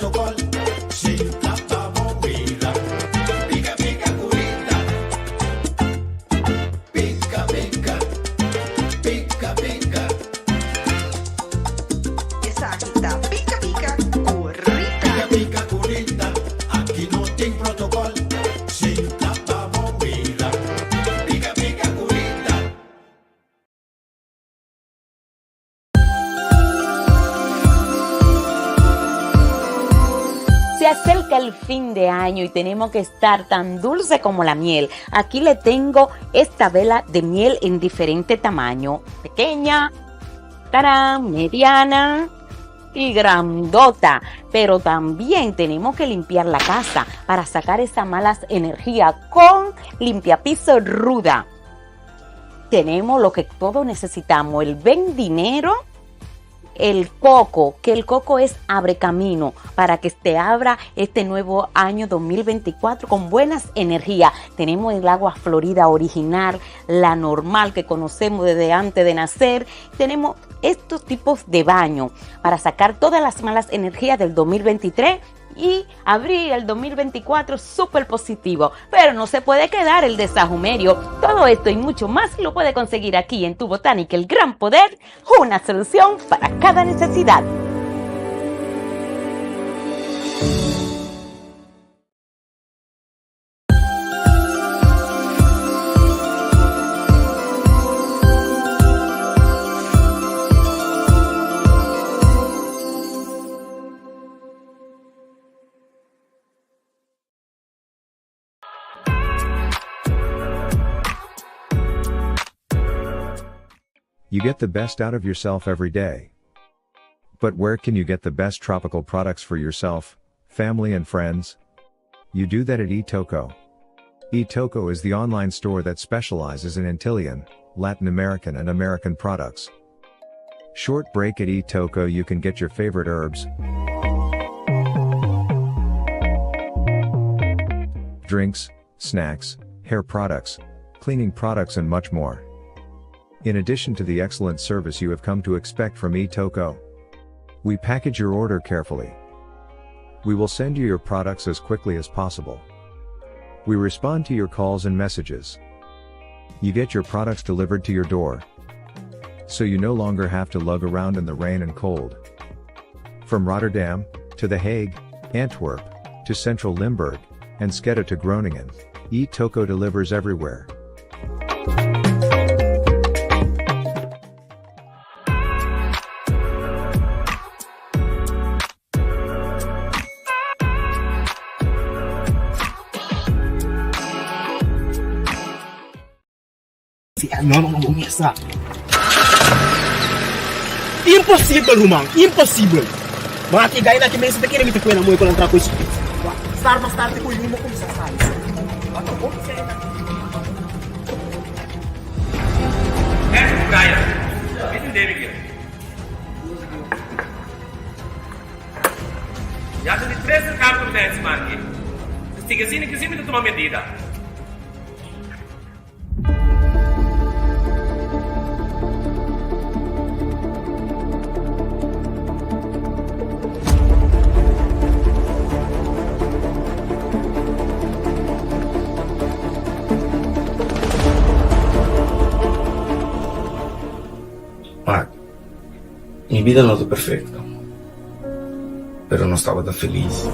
protocol. Sinta pa bo mira. Pica pica curita. Pica pica. Pica pica. Esaki ta Pica Pica cu Rita. Pica pica curita. Aki no tin protocol. Sinta pa bo mira. Pica pica curita. Se acerca el fin de año y tenemos que estar tan dulce como la miel. Aquí le tengo esta vela de miel en diferente tamaño. Pequeña, tarán, mediana y grandota. Pero también tenemos que limpiar la casa para sacar esa malas energía con limpiapiso ruda. Tenemos lo que todos necesitamos, el buen dinero, el coco, que el coco es abre camino para que te abra este nuevo año 2024 con buenas energías. Tenemos el agua florida original, la normal que conocemos desde antes de nacer. Tenemos estos tipos de baño para sacar todas las malas energías del 2023 y abrir el 2024 súper positivo. Pero no se puede quedar el desajumerio. Todo esto y mucho más lo puede conseguir aquí en Tu Botánica, el gran poder, una solución para cada necesidad. You get the best out of yourself every day. But where can you get the best tropical products for yourself, family and friends? You do that at eToko. eToko is the online store that specializes in Antillean, Latin American and American products. Short break at eToko you can get your favorite herbs, drinks, snacks, hair products, cleaning products and much more. In addition to the excellent service you have come to expect from eToko, we package your order carefully. We will send you your products as quickly as possible. We respond to your calls and messages. You get your products delivered to your door. So you no longer have to lug around in the rain and cold. From Rotterdam, to The Hague, Antwerp, to Central Limburg, and Enschede to Groningen, eToko delivers everywhere. No, no, no, bo mesa. Imposibel, ruman, imposibel. Ma aki gai na ki mesa ta kere mi ta kuena moe ku nan tra ku e Star mas tarde ku yumo kumsa sali. Ya ta di tres rikado ku mi ta hasi siman aki. Si sigui asina, kisas mi ta tuma medida. Wak, mi bida no ta perfecto, pero nos tabata feliz.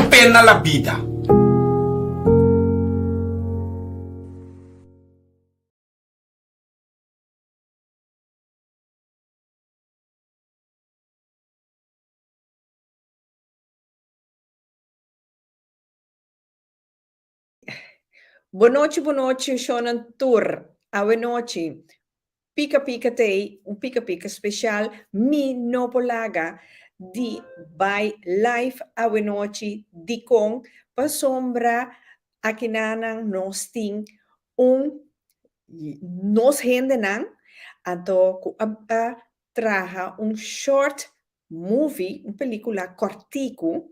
Pena la bida. Bonochi bonochi shownan tur. Awe nochi Pika Pika t'ei, un Pika Pika special. Mi no por laga. di bai live awenochi dikon pasobra akinanan nos tin un nos hendenan anto ku a traha un short movie, un pelicula cortico,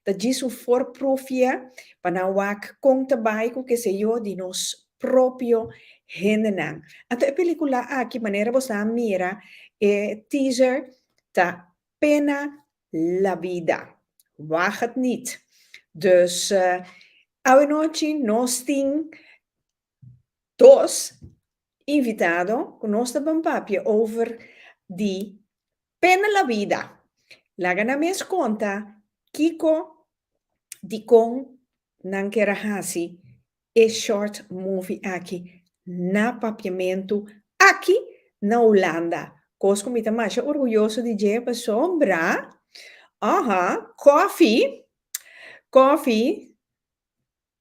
ta djis un voorproefje pa nan wak con ta bay cu keseyo di nos propio hendenan. Anto e pelicula aki, manera boso a mira e teaser, ta Pena la vida. Waag het niet. Dus awenochi nos tin dos invitado cu nos ta ban papia over di Pena la vida. Laga nan mes konta kiko dikon nan ker a hasi e short movie aki na papiamentu aki na Hulanda. Kos ku mi ta masha orguyoso di dje pasobra, aha, Koffie, Koffie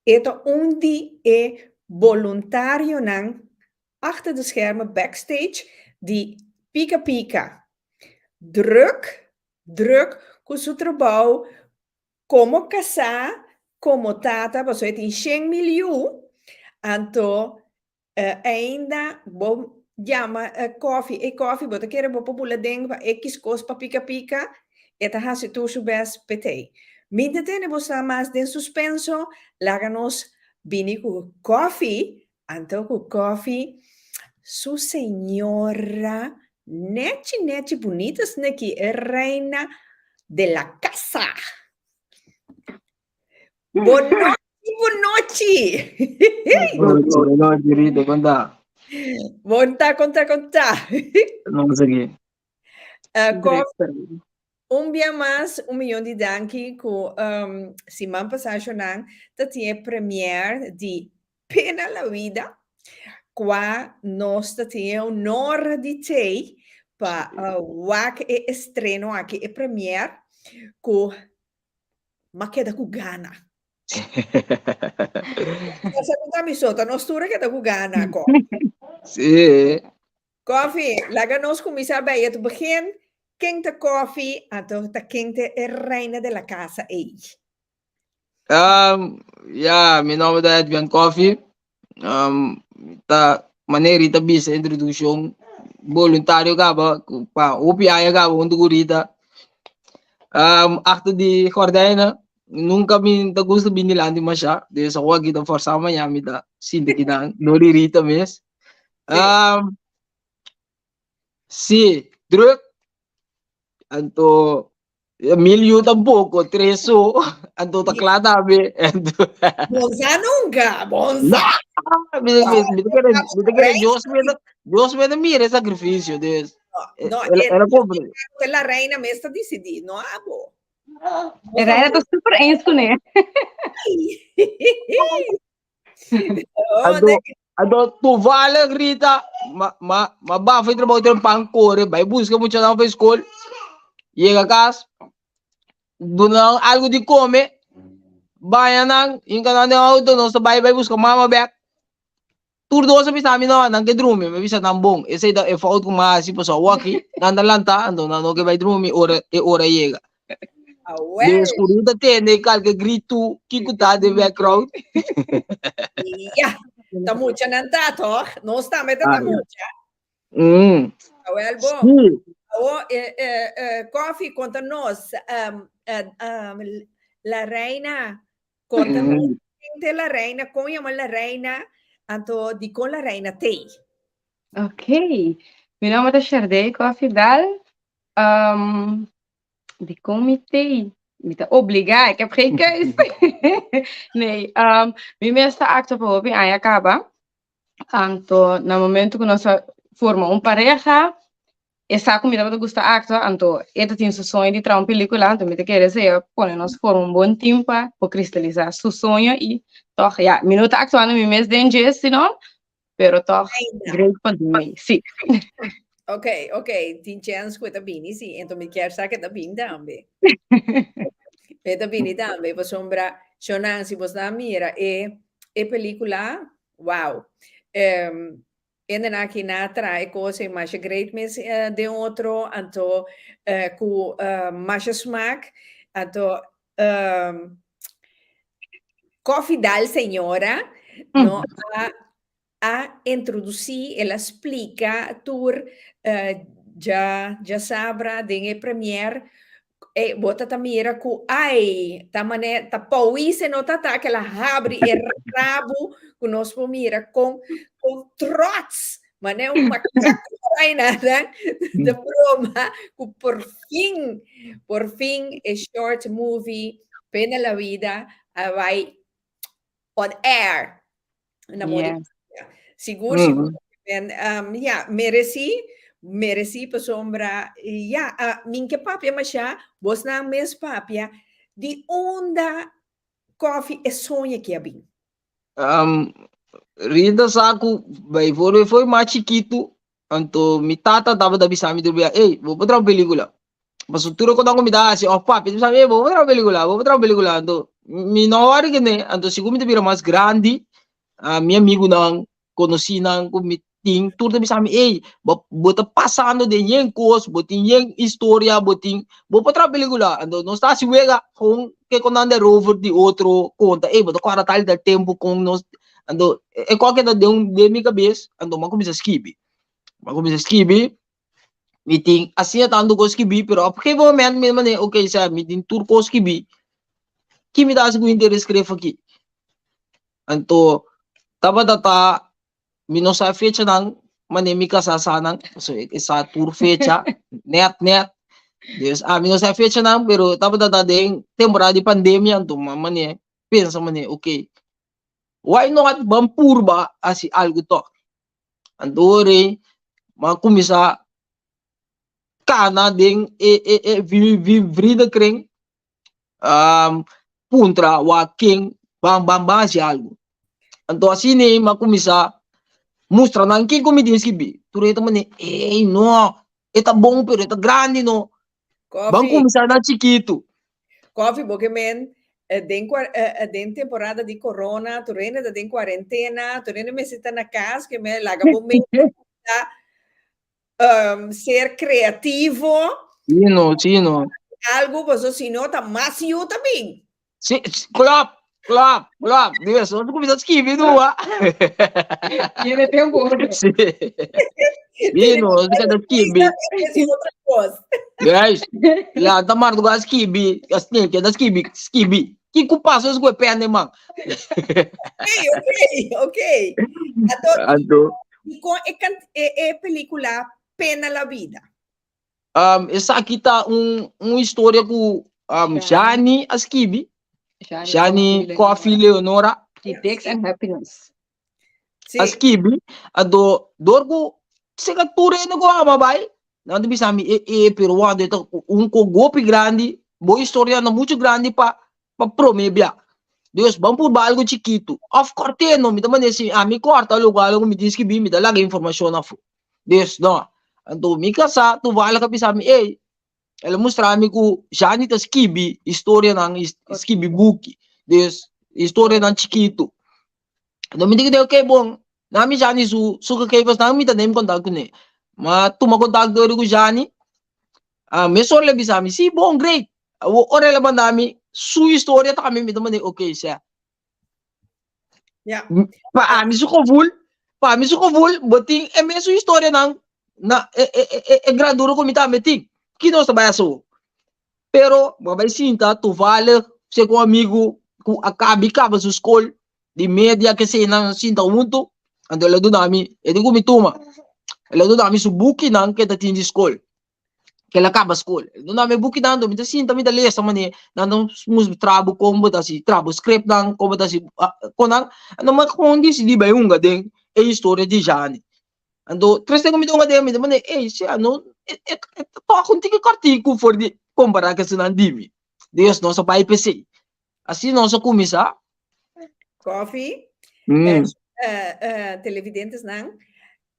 E ta un di e boluntarionan achter de schermen backstage di Pika Pika. Druk, druk ku su trabou komo kasá, komo tata, pasobra e tin 100.000 yu, anto Ainda bo yama kofi, e kofi bo ta kere bo por bula den pa ekis kos pa pika pika, e ta hasi tur su bes p'etei. Mi ta tene bo sa mas den suspenso, laga nos bini ku kofi, anto ku kofi su señora nechi nechi bunita sneki e reina de la casa. Bonochi, bonochi. Bonochi, Rita, kon ta? Bon ta, kon ta, kon ta? Nos aki. Koffie, un bia mas, un miyon di danki ku um, siman pasá nan ta tin e première di Pena la Vida, kua nos ta tin e honor di tei pa uh, wak e estreno aki, e première, ku M'a keda ku gana. Esa no ta mi so, ta nos tur a keda ku gana, Koffie. Sí. Koffie, laga nos kuminsá bij het begin. Ken ta Koffie, anto ta ken ta e reina de la casa ei? Um, ja, mi nomber ta Edwin Koffie. Um, ta manera Rita bisa introduccion voluntario kaba pa hopi aña kaba hunto ku Rita. Um, achter di gordijnen, nunca mi ta gusta bin dilanti masha, dus awor aki ta forsa mañana mi ta sinti kinan dor di Rita mes. Um, sí, druk, anto Mil yu tampoco, tres so. Anto ta kla tambe. Bonsa nunca, bonsa. Mi mi ta kere, mi ta kere Dios me ta, Dios me ta mira e sacrificio, dus. No, El, el a compre. La reina mes ta decidi, no abo. E reina ta super eens kuné. Anto, anto toevallig Rita, ma, ma, ma bafa e trabou ten pan kore, bai buska muchanan pa skol, yega kas, duna nan algo di kome, baña nan, hinka nan den auto, nos ta bai bai buska mama bek. Tur dos a bisa mi no, nan ke drumi, mi bisa nan bon, esei ta e fout ku mi a hasi pasobra awor aki nan ta lanta, anto nan no ke bai drumi ora e ora yega. Awel. Des ku Rita tende kalke gritu kiko ta den background. Ja, ta mucha nan ta toch? Nos tambe ta ta Ah, ja. mucha. Awel bon. Sí. Awo, eh, eh, eh, Koffie, konta nos, um, eh, um, la reina, konta nos, ken te la reina, kon yama la reina, anto di kon la reina tei. Ok. Mi nomber ta Shardey Koffie Daal. Um, di comité. Mi ta obligá, ik heb geen keus. Nee, um, mi mes ta actua pa hopi aña kaba. Anto, na momento ku nos a forma un pareha, e sa ku mi tabata gusta actua, anto e ta tin su soño di traha un pelicula, anto mi ta kere sea pone nos forma un bon team pa por kristalisá su soño i tòg, ya, mi no ta aktuando mi mes den dje, sino Pero toch, Reina. great pa doen. Sí. Ok, ok. Tin chance ku e ta bini, sí. Ento mi kier sa ku e ta bini tambe. E ta bini tambe, pasobra Shonan, si bos nan mira e e pelikula, wow. Em, Hendenan aki na traha e kos ei masha great mes den otro, anto ku masha smak, anto Koffie Dal señora no a a introdusí, el a splika tur dja djasabra den e premier e bo ta ta mira ku ai ta mane ta pouise no ta ta ke la habri e rabu ku nos por mira kon kon trots mane un makaku aina nan ta broma ku por fin por fin e short movie Pena la Vida a bai on air. Na modo Yes. Sigur, sigur. En, ja, meresí, meresí pasobra, ja, min ke papia mashá, bosnan mes papia, di unda Koffie e soña ki a bin? Rita sa ku bijvoorbeeld foi mas chikitu, anto mi tata tabata bisa mi tur bia, ey, bo por traha un pelikula. Pasobra tur e konan ku mi ta hasi òf papi ta bisa mi, ey, bo por traha un pelikula, bo por traha un pelikula. Anto mi no wòri kuné, anto segun mi ta bira mas grandi, mi amigunan, konosínan ku mi tin, tur ta bisa mi, ey, bo bo ta pasando den yen kos, bo tin yen historia, bo tin, bo por traha pelikula. Anto nos ta hasi wega kon ke konan de rover di otro konta, ey, bo ta kòrda tal i tal tempu kon nos, anto e kos keda den den mi kabes, anto mi a kuminsá skibi, mi a kuminsá skibi. Mi tin asina tantu kos skibí, pero op gegeven moment mi manera, ok, sa, mi tin tur kos skibí. Ki mi ta hasi ku henter e skref aki? Anto, tabata ta, mi no sa fechanan, manera mi kasá sa nan, pasobra e sa tur fecha, nèt nèt. Dus, ami no sa fechanan, pero tabata ta den temporada di pandemia, anto mi manera pensa manera, ok, why not ban purba hasi algu tòg? Anto ora ei m'a kuminsá kana den e e e vriendenkring puntra wak ken ban ban ban hasi algu. Anto asina ei m'a kuminsá mustra nan ken ku mi tin skibí. Tur e ta manda ey no e ta bon pero e ta grandi no. Ban Koffie. kuminsá na chikitu. Koffie bo ke men den den temporada di corona tur hende ta den cuarentena tur hende mester ta na cas ke men laga bo mente ta ser creativo. Sí no, sí no. Algo paso si no ta mas yu ta bin. Sí, klopt, klopt, klopt. Dios, nos kuminsá skibi nua. Tiene tempo. Sí. Sí, no, nos keda skibi. Es otra cosa. Guys, la ta marduga skibi, así, keda skibi, skibi. Kiko pasa es ku e pende, man? Ok, ok, ok. Anto, Anto, di kon e, kan- e, e película Pena la Vida? Um, esaki ta un, un historia ku um, Jani a skibi. Jani Coffee Leonora. Di Dicks and Happiness. Sí. A skibi. Ado, door ku seka tur hende ku ama bai, nan ta bisa mi, e, e, pero wando e ta un ko gopi grandi, bo historia no mucho grandi pa pa prome bia. Dus ban purba algo chikitu. Of kort'é no, mi ta manda si ami korta loke algo mi tin skibí, mi ta laga informashon afó. Dus no. Anto mi kasá toevallig a bisa mi, ey, el a mustra mi ku Jani ta skibi historianan, skibi buki. Dus historianan chikitu. Anto mi di ok bon, na mi Jani su su gegevensnan mi ta neem kontak kuné. Ma tuma kontak dor ku Jani, ah mesora el a bisa mi, si bon, great. Awor ora el a manda mi su historia tambe mi ta manda ok sea. Ja. Pa ami su gevoel, pa ami su gevoel, bo tin e mesun historianan na e e e e grandura ku mi tambe tin. Ki nos ta bai hasi awor? Pero bo a bai sinta toevallig se ku un amigu ku a kabi kaba su skol di media ke eseinan sinta huntu, anto el a duna mi, e di ku mi tuma, el a duna mi su bukinan ke ta tin di skol. Kel a kaba skol. El duna mi e bukinan, anto mi ta sinta mi ta lesa manera nan ta mustra bo kon bo ta hasi traha bo scriptnan, kon bo ta hasi konan. Anto mi a kon disidí bai hunga den e historia di Jani. Anto tres te ku mi ta hunga den mi ta manera ey sea no e e ta tòg un tiki kòrtiku for di kompará ku esunnan di mi. Dios nos a bai p'esei. Asina nos a kuminsá. Koffie. Mm. Eh, eh, televidentesnan,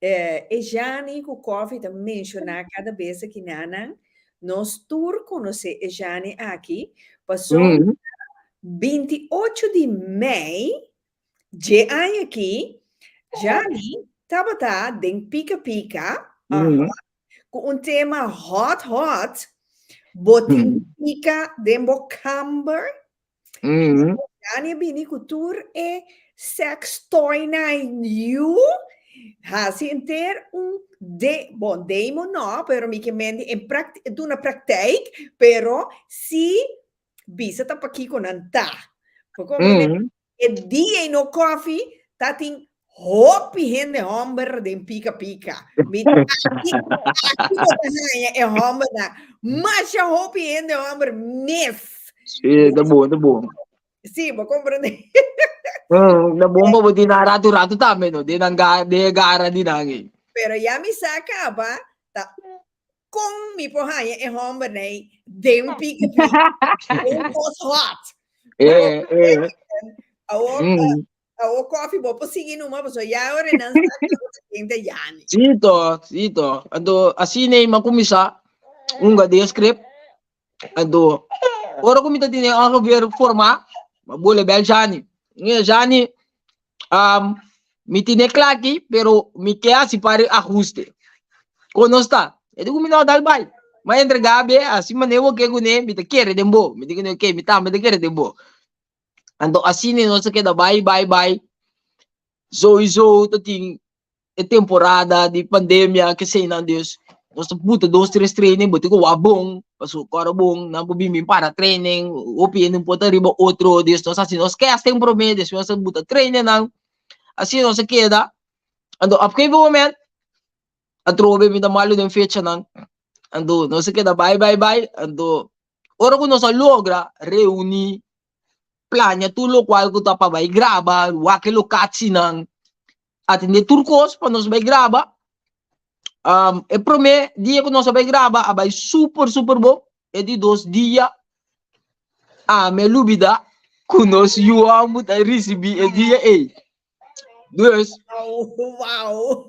eh, e Jani ku Koffie ta menshoná kada bes aki nanan, nos tur konosé e Jani aki, pasobra Mm. 28 di mei dje aña aki, Jani. tabata den Pika Pika, ku un tema hot hot, bo tin pika den bo kamber. Dani a bini ku tur e sex toy nan yu, hasi henter un de, bon demo no, pero mi ke men di en prakt, duna praktijk, pero si bisa ta pakiko nan ta. Bo komprende? E dia ei no koffie ta tin hopi hende homber den pika pika. Mi aki, aki bo ta haña e hombernan. Masha hopi hende homber mes. Sí, ta bon, ta bon. Sí, bo komprende. Ta bon pa bo tin nan ratu ratu tambe, no? Den nan ga, den e gara di nan ei. Pero ya mi sa kaba ta Kon mi por haña e hòmber nei den piki piki? Den kos hot. Eh, eh. Awor, awor koffie bo por sigui numa, pasobra ya ora nan sa ku bo ta kende Yani. Sí to, sí to. Anto asina ei mi a kuminsá hunga den script. Anto ora ku mi ta tene ongeveer formá, mi a bole bel Jani. Mi Jani, Um, mi tine kla aki, pero mi ke hasi par ajuste. Kon nos ta? E di ku mi no dal bai. Ma entregá be, así manera bo ke kuné, mi ta kere den bo. Mi di kuné, ok, mi tambe ta kere den bo. Anto asina nos a keda bai, bai, bai. Sowieso ta tin e temporada di pandemia keseinan dus nos ta buta dos tres training bo tin ku wak bon pasobra kòrda bon nan por bin bin para training hopi hende por ta riba otro dus nos hasi nos casting prome despues nos ta buta training nan asina nos a keda anto op gegeven moment atrobe mi ta malu den fechanan anto nos a keda bai bai bai anto ora ku nos a logra reuni plania tur lokual ku ta pa bai graba wak e lokatsinan atendé tur kos pa nos bai graba. Um, e promé dia ku nos a bai graba a bai super super bon. E di dos dia a me lubida ku nos yu hòmber ta risibí e dia ei. Dus, Wow.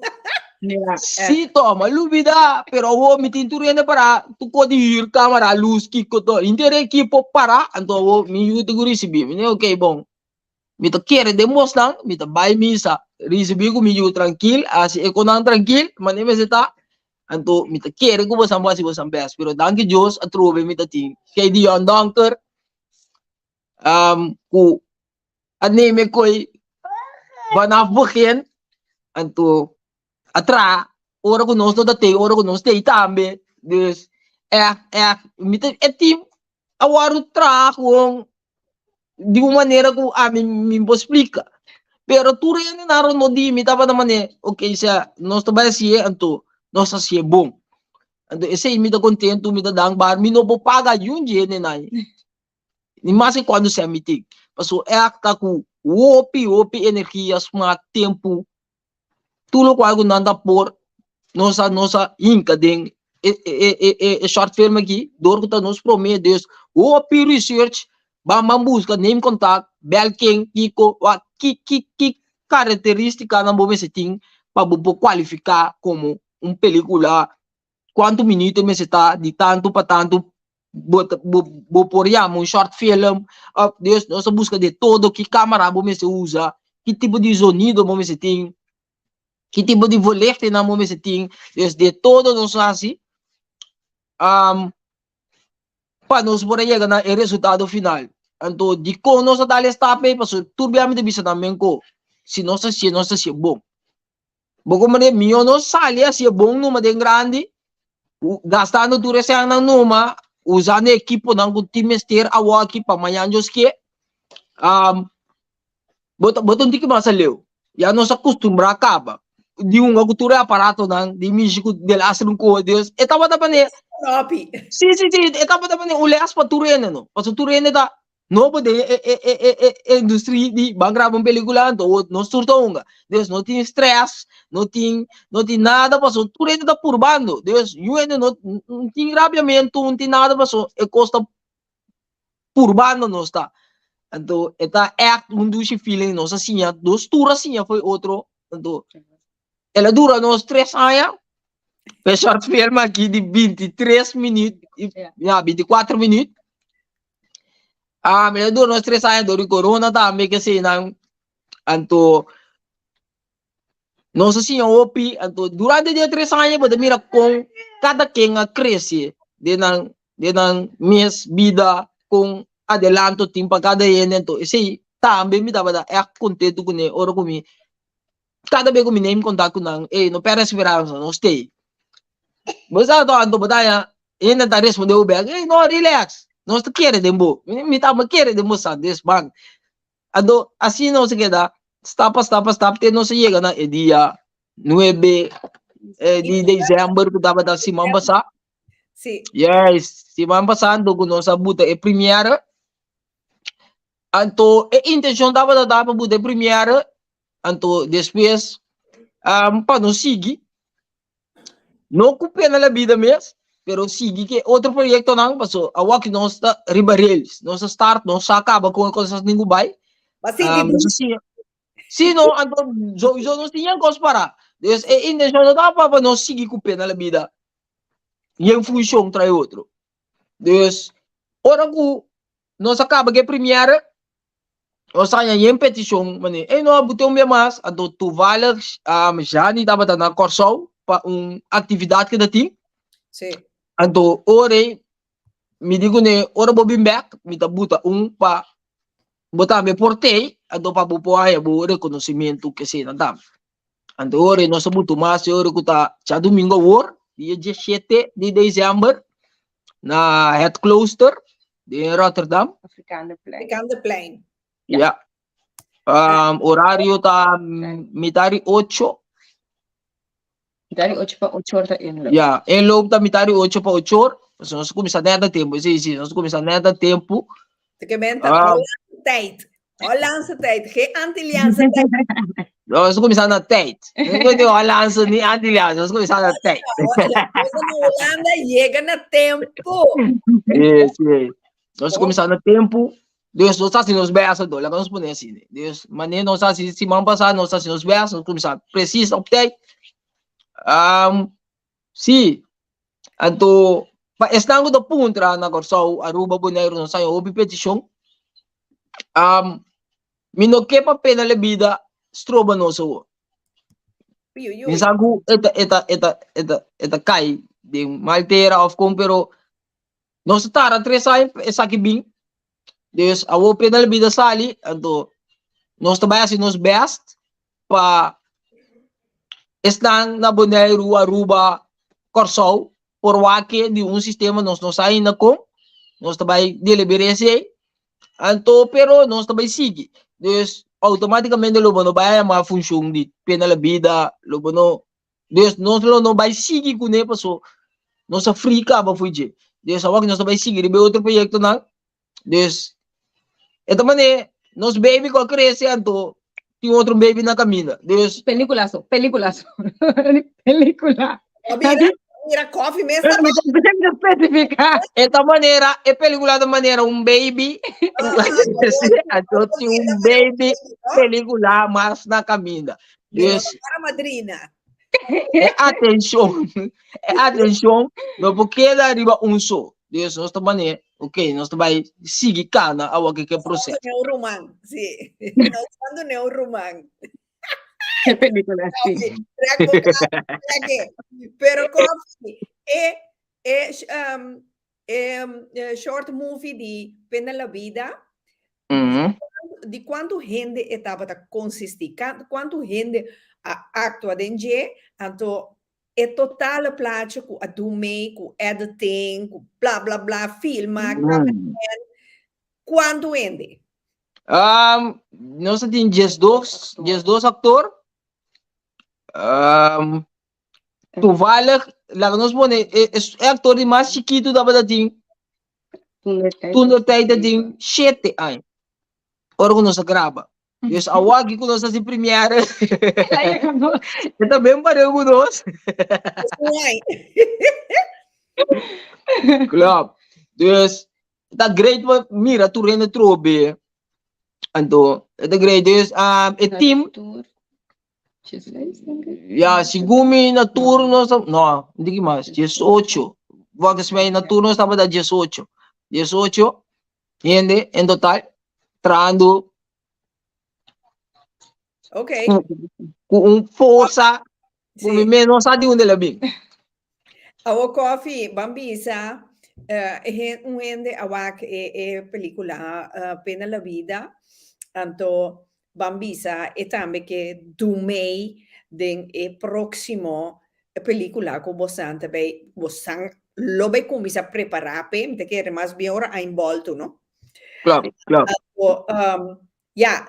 Ja, sí to, m'a lubida, pero awor mi tin tur hende pará, tur kos di hür, kamera, lus, kiko to, henter e ekipo pará, anto awor mi yu tin ku risibí. Mi di okay bon. Mi ta kere den bosnan, mi ta bai misa, risibí ku mi yu trankil, hasi e konan trankil, manera mester ta, anto mi ta kere ku bosan por hasi bosan bèst, pero danki Dios atrobe mi ta tin Gideon Donker, ku a neme koi vanaf begin, anto a traha ora ku nos no ta tei, ora ku nos tei tambe, dus ègt ègt mi ta e team a wòrdu traha gewoon di un manera ku ami mi por splika. Pero tur hendenan rondó di mi tabata manera, ok, sea nos ta bai hasié, anto nos ta hasié bon. Anto esei mi ta kontentu, mi ta dankbaar, mi no por paga yun di hendenan, ni maske kuantu sèn mi tin. Pasobra ègt ta ku hopi, hopi energia, smak, tempu, Tur lokual ku nan ta por nos a nos a hinka den e e e e e short film aki dor ku ta nos promé dus hopi research ban ban buska neem contact bel ken kiko wak ki ki ki karakteristikanan bo mester tin pa bo por kualifiká komo un pelikula kuantu minuto e mester ta di tantu pa tantu bo ta bo bo por yama un short film of dus nos ta buska de todo ki camera bo mester usa ki tipo di zonido bo mester tin ki tipo di verlichtingnan bo mester tin dus de todo nos a hasi pa nos por a yega na e resultado final anto dikon nos a dal e stap ei pasobra tur bia mi ta bisa nan men ku si nos ta hasié nos ta hasié bon. Bo comprende? Mihó no sali hasi e bon numa den grandi, gastando tur e sènnan numa, usando e ekiponan ku tin mester awoki pa mañan Dios ke. Um, bo ta, bo ta un tiki mas aleu. Ya nos a kustumbrá kaba di hunga ku tur e aparatonan, di mishi ku delaster un koe, dus e tabata manera. Hopi. Sí, sí, sí, e tabata manera un lès pa tur hende no. Pasobra tur hende ta No bo den e e e e e industria di ban graba un pelicula anto o nos tur ta hunga. Dus no tin stress, no tin no tin nada paso tur hende ta purbando. Dus yu hende no no tin rabiamento, no tin nada paso e cos ta purbando nos ta. Anto e ta echt un dushi feeling nos a siña, nos tur a siña fo'i otro. Anto el a dura nos tres aña e short film aki di 23 minuut, ya 24 minuut. Ah, mi a dura nos tres aña dor di corona tambe ke eseinan. Anto, Nos a siña hopi, anto durante di e tres aña bo ta mira kon kada ken a krese den nan den nan mes bida, kon adelanto tin pa kada hende, anto esei tambe mi tabata ègt kontentu kuné ora ku mi kada bes ku mi neem kontak ku nan, ey no pèrdè speransa, nos stay. Bo sa anto anto bo ta haña hende ta responde bo bèk, ey no relax, nos ta kere den bo, mi tambe kere den bo sa, des man. Anto asina nos a keda stap pa stap pa stap te nos a yega na e dia nuebe di december ku tabata siman pasá. Sí. Yes, siman pasá anto ku nos a buta e premiere. Anto e intenshon tabata ta pa buta e premiere, anto despues pa nos sigui. No ku pena la bida mes, pero sigui ke otro proyektonan, paso awor ki nos ta riba rails, nos a start, nos sa kaba kon e kosas tin ku bai. Ba sinti Um, nos a siña. Sí, no, anto sowieso nos tin kos para. Dus e intenshon no ta pa pa nos sigui ku pena la bida i en funshon trae otro. Dus ora ku nos a kaba ku e premiere, Nos haña yen petishon manera ey no a bute un bia mas, anto toevallig Jani tabata na Kòrsou pa un aktividat ke ta tin. Sí. Anto ora ey mi di kuné ora bo bin bèk mi ta buta un pa bo tambe por tei, anto pa bo por haña bo rekonosimentu keseinan tambe. Anto ora nos a butu mas e ora ku ta djadumingu awor, dia diesshete di desèmber, na Het Klooster den Rotterdam. Afrikaanderplein. Afrikaanderplein. Ja. Um, horario ta mitar di ocho. Mitar di ocho pa ocho or ta inloop. Ja, inloop ta mitar di ocho pa ocho or. Pues nos kuminsá net na tempu. Sí, sí, nos kuminsá net na tempu. Te ke men ta Ah. Hollandse tijd. Hollandse tijd, geen Antilliaanse tijd. Nos kuminsá na tijd. No di Hollandse ni Antilliaanse, nos kuminsá na tijd. Holanda yega na tempu. Sí, sí. Nos kuminsá na tempu. Dus nos hasi nos best anto, laga nos pone asina. Dus manera nos hasi siman pasá, nos hasi nos best, nos kuminsá presis op tijd. Um, sí, anto pa esnan ku ta puntra na Kòrsou, Aruba, Boneiru, nos haña hopi petishon. Um, mi no ke pa pena la bida stroba nos awor. Mi sa ku e ta, e ta, e ta, e ta, e ta kai den mal tera òf kon, pero Nos a tarda tres aña pa esaki bin. Dus awor pena la bida sali, anto nos ta bai hasi nos best pa esnan na Boneiru, Aruba, Kòrsou por wak di un sistema nos no sa ainda kon. Nos ta bai deliberá esei. Anto pero nos ta bai sigui. Dus outomátikamente lo bo no bai haña mas funshon di pena la bida, lo bo no Dus nos lo no bai sigui kuné paso nos a fri kaba fo'i dje. Dus awor nos ta bai sigui riba e otro proyektonan. Dus e ta manera nos baby ku a krese anto tin otro baby na kaminda. Dus Pelikulaso, pelikulaso. Pelikula. Mira, mira koffie mes ta Mi ta spesifiká. E ta manera, e pelikula ta manera un baby ku a krese anto tin un baby pelikula mas na kaminda. Dus, Para madrina. e atenshon, e atenshon no por keda riba un so. Dus nos ta mane, ok, nos ta bai sigui kana awor ke ke proseso. Nos ruman, sí. Nos mando ne un ruman. E película, sí. Trek bo kara, trek e. Pero koffie, e, e, um, E short movie di Pena la Vida, di kuantu hende e tabata konsistí? Kuantu hende a aktua den dje? Anto e totale plaatje ku a dun mee, ku editing, ku bla bla bla, filma, cameraman, kuantu hende? Nos a tin diesdos, diesdos aktor. Toevallig, laga nos pone, e, e, e actor di mas chiquito tabata tin, toen de tijd dat tin shete aña. Ora ku nos a graba. Dus awor ku nos hasi premiere, e ta ben pareu ku nos. Klopt. Dus, ta great pa mira tur hende trobe. Anto, e ta great. Dus, um, e team, Ya, segun mi na tur nos ta, no, un tiki mas, diesocho. Volgens mij na tur nos tabata diesocho. Diesocho hende en total trahando. Ok. Ku un forsa ku mi mes no sa di unda el a bin. Awo Koffie, ban bisa, eh, un hende a wak e, e pelikula uh, Pena la Vida, anto ban bisa e tambe ke dumei den e próximo pelikula ku bosan ta bay, bosan lo bay kuminsá prepará p'e, mi ta kere mas bien ora a enbolto, no? Klopt, klopt. Anto, um, ya,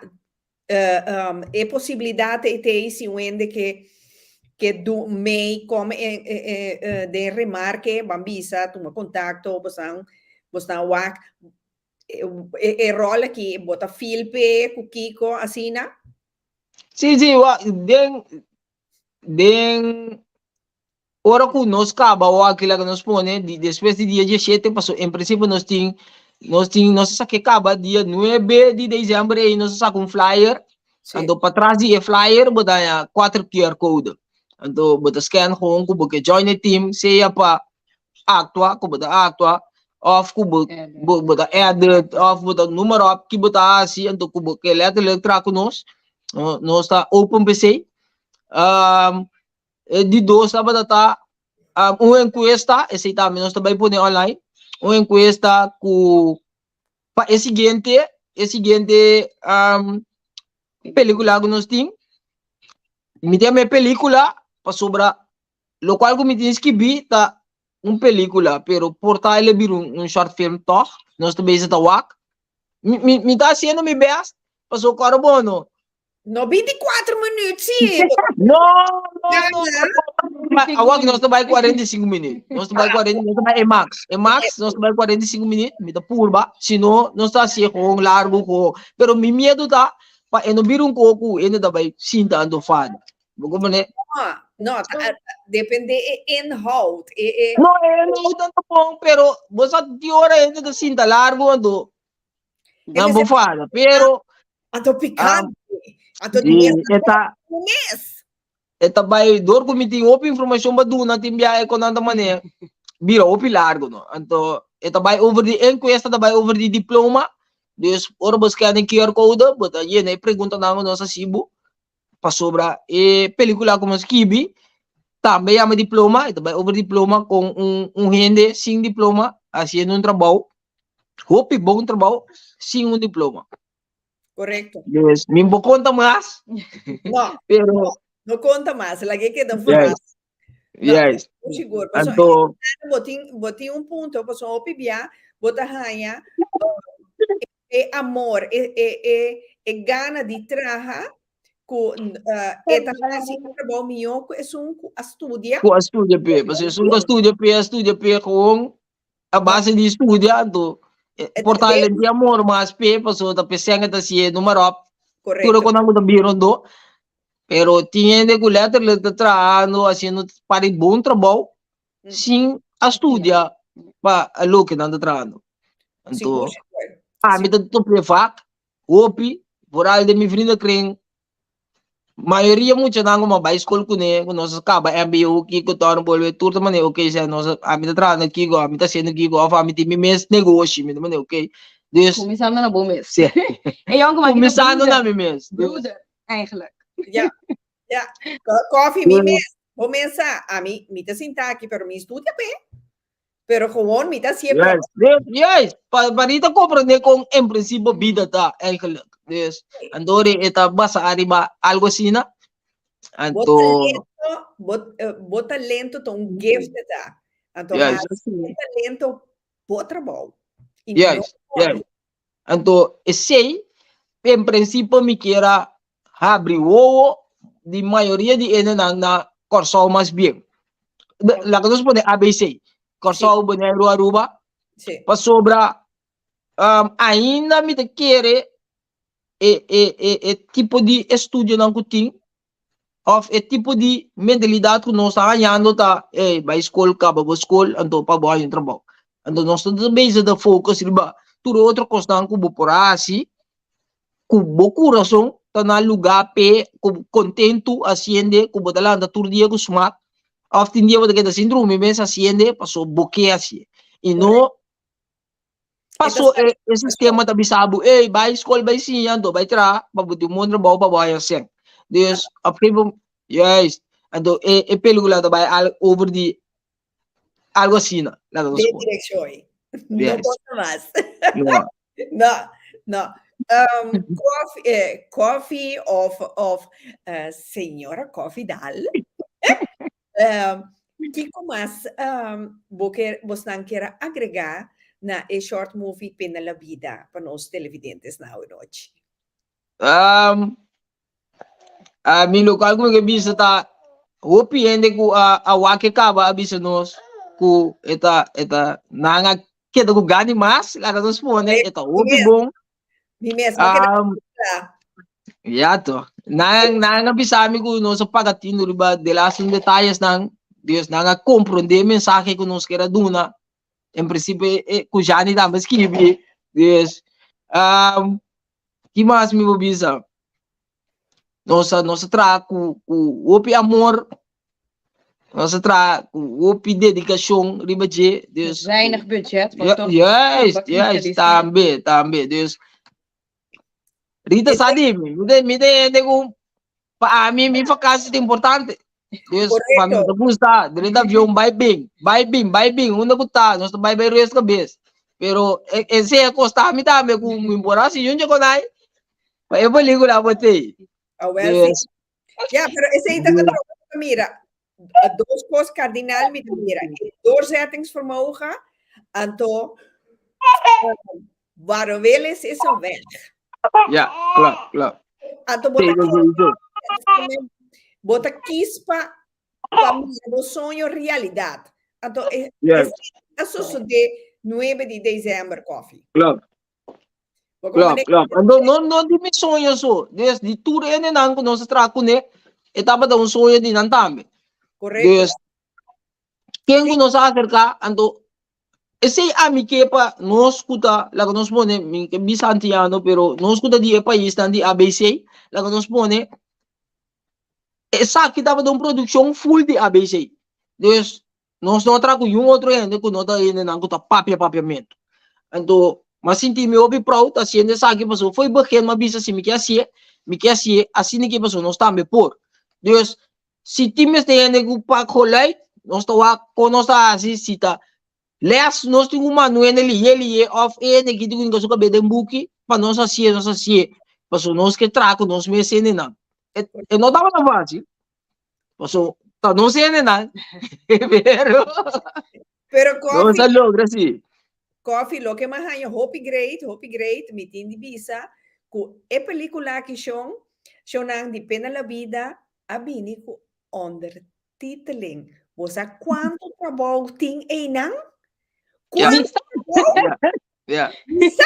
E posibilidat ei t'ei si un hende ke ke du mei kome e den remarke ban bisa tuma kontakto bosan bosnan wak e ròl aki bo ta feel p'e ku kiko asina? Sí sí wak den den Ora ku nos kaba wak laga nos pone di despues di dia dieshete paso en prinsipio nos tin nos tin nos a sake kaba dia nuebe di desèmber ei nos a saka un flyer Sí. anto patras di e flyer bo ta haña kuater QR code anto bo ta scan gewoon ku bo ke join e team sea pa aktua ku bo ta aktua òf ku bo bo bo ta edit òf bo ta noem maar op ki bo ta hasi anto ku bo ke letterlijk traha ku nos nos ta open p'esei. E di dos tabata ta um, un encuesta, esei tambe nos ta bai pone online, un encuesta ku pa e siguiente, e siguiente um, película ku nos tin. Mi tin e película pasobra lokual ku mi tin skibí ta un película, pero por ta el a bira un, un short film tòg, nos ta bezig ta wak. Mi, mi, mi ta haciendo mi best, pasobra kòrda bo no. No 24 minuut, sí. No, no, no. Awor nos ta bai 45 minuut. Nos ta bai 40, nos ta bai e max. E max, nos ta bai 45 minuut. Mi ta purba. Si no, nos ta hasié gewoon largo, gewoon. Pero mi miedo ta, pa e no bira un koku, e no ta bai sinta ando fada. Bo comprende? No, no, ta, depende e inhoud. E, e... No, e inhoud ta bon, pero bo sa di ora e ta sinta largo, ando. Nan bo fada. Pero, Anto pikante. Anto di, mes e ta, mes. e ta bai door ku mi tin hopi informashon pa duna tin bia e konan ta manera bira hopi largo no. Anto e ta bai over di enkuesta ta bai over di diploma. Dus ora bo scan e QR code bo ta yena e preguntanan ku nos a hasi bo pasobra e pelikula ku nos skibi tambe yama diploma e ta bai over diploma kon un un hende sin diploma hasiendo un trabou hopi bon trabou sin un diploma. Correcto. Dus, mi bo konta mas. No, pero no, no konta mas. La que queda verras. Yes. No, sigur. Paso, Anto, bo tin, bo tin un punto, paso hopi bia, bo ta haña e amor, e, e, e, e gana di traha, ku uh, e ta hasi un trabou mihó ku esun ku a studia. Ku a studia pe, paso esun ku a studia pe, a studia pe gewoon a base di studia anto por ta el di amor mas pe paso ta pesen ta sie noem maar op. Correcto. Tur con ta birondo. Pero tin hende ku letterlijk ta trahando haciendo pari bon trabou mm. sin a studia pa loke nan ta trahando. Anto a mi ta tope vak hopi vooral den mi vriendenkring Mayoria muchanan ku bai skol kuné, ku nos a kaba mbo kiko tòrn bolbe tur ta manera oke sè nos ami ta traha na kiko ami ta hasiendo kiko òf ami tin mi mes negoshi mi ta manera oke dus Kuminsando na bo mes. Sí. E yònkuman ki ta Kuminsando broeder. na mi mes. Dus Broeder, eigenlijk. Ja, ja. Koffie mi mes, bo mes sa, ami mi ta sinta aki pero mi studia p'e. Pero gewoon mi ta hasié Yes, yes, yes. Pa, pa Rita comprende con en principio bida ta eigenlijk. Dus, andori e ta basa arriba algo asina. Bo Anto, talento, bo, eh, bo talento ta un gift ta. Anto Yes. hasi bo talento bo trabou. I Yes, no yes. Anto, esei, en principio mi kier a habri wowo di mayoria di hendenan na Kòrsou mas bien. Laga nos pone ABC, Kòrsou, Boneiru, Aruba, pasobra um, ainda mi ta kere e, e, e, e tipo di estudionan ku tin of e tipo di mentalidat ku nos ta hañando ta, ey, bai skol, kaba bo skol, anto pa bo haña un trabou. Anto nos ta bezig ta focus riba tur e otro kosnan ku bo por hasi ku bo kurason ta na lugá p'e, ku bo kontentu hasiende, ku bo ta lanta tur dia ku smak, òf tin dia bo ta keda sin drumi mes hasiende paso bo ke hasié. I no paso e e sistema ta bisa bo, ey bai skol bai siña anto bai traha pa bo tin un bon trabou pa bo haña sèn. Dus op gegeven moment, juist, anto e, e pelikula ta bai al over di algo asina, laga nos Den pone. direkshon ei. No Juist. konta mas. No. No, no. Um, koffie, eh, koffie of, of eh, señora Koffie Dal. Um, kiko mas um, bo ke, bosnan kier a agregá na e short movie Pena la Vida pa nos televidentes na awe nochi? Um, a mi lokual ku mi ke bisa ta hopi hende ku a, a wak e kaba a bisa nos ku e ta, e ta nan a keda ku gana mas, laga nos pone, e ta hopi bon. Mi mes, ma keda Um, ja toch. Nan, nan a bisa mi ku nos a paga tinu riba de laatste detalles nan. Dus nan a komprondé e mensahe ku nos kera duna. En prinsipio e, ku Jani tambe skibi. Dus, um, ki mas mi por bisa? Nos a, nos a traha ku, ku hopi amor. Nos a traha ku hopi dedikashon riba dje. Dus, Weinig budget, maar Ja, toch juist, goed juist, gerealiseerd. tambe, tambe. Dus, Rita sa di mi, mi te, mi te hende ku pa ami mi vakantie ta importante. Dus pa mi Correcto. ta gusta, drenta avion bai bin, bai bin, bai bin, unda ku ta, nos ta bai bai rest kabes. Pero e, esei a kosta mi tambe ku mi por hasi yunche konai pa e pelikula por tei. Ah, wel, sí. Dus, Ja, pero esei ta atrobe mira. Dos kos kardinal mi ta mira. E doorzettingsvermogen, anto waar een wil is, is een weg. Ja, klopt, klopt. Anto bo ta Sí, sowieso. bo ta kies pa pa mira bo soño realidat. Anto e Yes. a sosodé 9 di december, Koffie. Klopt. Bo Klopt, comprende? klopt. Anto no, no di mi soño so. Des di tur hendenan ku nos a traha kuné, e tabata un soño di nan tambe. Correcto. Des ken ku nos a aserká, anto esei ami ke pa nos ku ta, laga nos pone, mi ke bisa antiano, pero nos ku ta di e paisnan di ABC, laga nos pone, esaki tabata un produkshon full di ABC. Dus Nos no a traha ku niun otro hende ku no ta hendenan ku ta papia papiamentu. Anto, m'a sinti mi hopi proud hasiendo esaki pasobra fo'i begin m'a bisa si mi ke hasié, mi ke hasié asina ke pasobra nos tambe por. Dus, si tin mester hende ku pak geluid, nos ta wak kon nos ta hasi, si ta les nos tin ku manda un hende lihé lihé òf e hende ki tin ku hinka su kabes den buki pa nos hasié, nos hasié pasobra nos ke traha ku nos mes hendenan. E no tabata fásil. Paso, ta nos hendenan, pero Pero nos Kofi, a logra sí. Kofi, loke m'a haña hopi great, hopi great, mi tin di bisa ku e pelikula aki shon, shonnan di Pena la Vida a bini ku ondertiteling. Bo sa kuantu trabou tin einan? Ja. Kuantu trabou? Ja. Ja. Mi sa,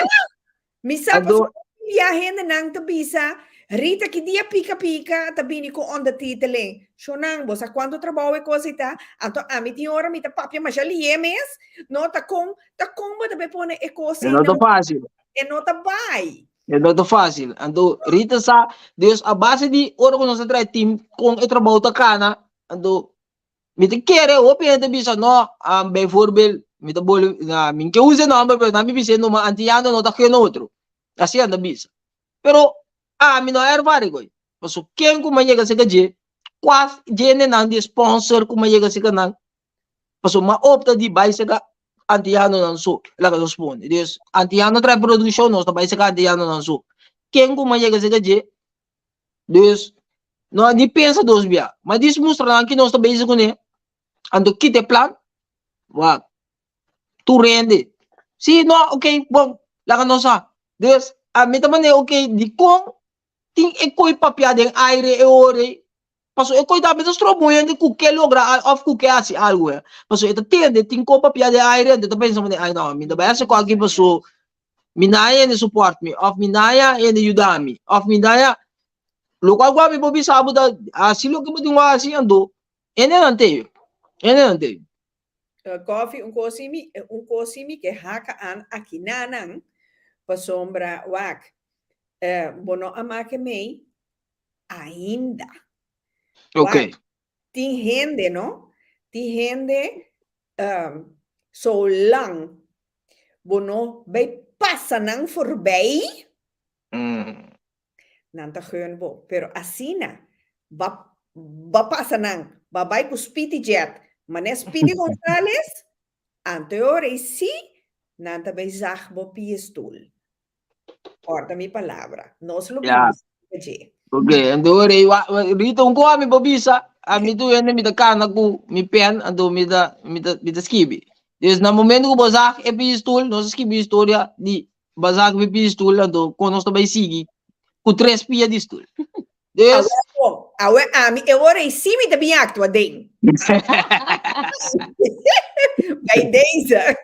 mi sa Anto, pasobra bia hendenan ta bisa, Rita ki dia pika pika ta bini ku ondertiteling. Shonnan, bo sa kuantu trabou e kos ei ta? Anto ami tin ora mi ta papia masha lié mes, no ta kon, ta kon bo ta bai pone e kos e ei no na ta fácil. e no ta bai. E no ta fácil. Anto Rita sa, dus a base di ora ku nos a traha e team kon e trabou ta kana, anto Mi ta kere hopi hende bisa no, um, bijvoorbeeld, mi ta boli, na, mi ke usa e nomber, pero na mi bisa e numa antiano no ta geen otro. Así anda bisa. Pero ami no a ervaring hoy. Paso ken ku ma yega seka dje, kua djendenan di sponsor ku ma yega seka nan, paso ma opta di bai seka antianonan so, laga nos pone. Dus antiano trae produccion, nos ta bai seka antianonan so. Ken ku ma yega seka dje, Dus, no a ni pensa dos bia. Ma dis mustra nan ki nos ta bezig kuné. Anto kita e plan? Wak. Tur hende. Si, no, ok, bon, laga nos sa. Dus, ami ta manera, ok, dikon tin e koi papia den aire e ora ei? Pasobra e koi tambe ta stroba un hende ku ke logra al òf ku ke hasi algu. Pasobra e ta tende tin koi papia den aire, anto e ta pensa manera, ai no, mi ta bai hasi kòke pasobra Mi naya hende support mi, of mi naya hende yuda mi, of mi naya lokual ku ami por bisa bo ta hasi loke bo tin ku hasi anto hendenan te, hendenan te. Koffie, un kos si mi, un kos si mi ke haka an akinanan pasobra wak bo no a make mei ainda. Ok. Wak, tin hende no, tin hende Solang bo no bay pasa nan forbij, nan ta gun bo. Pero asina. Ba ba pasa nan, ba bai ku Speedy Jet, manera Speedy Gonzales, anto e ora ei sí nan ta bai zag bo pia stoel. Kòrda mi palabra. Nos lo Ya. bisa riba dje. Ok, anto ora ei wa wa Rita un koa mi por bisa, ami tur hende mi ta kana ku mi pen anto mi ta mi ta mi ta skibi. Dus na momento ku bo zag e pia stoel, nos a skibi historia di bo zag mi pia stoel anto kon nos ta bai sigui ku tres pia di stoel. Dus. Awe bon, awe ami e ora ei sí mi ta bin actua den. Bij deze.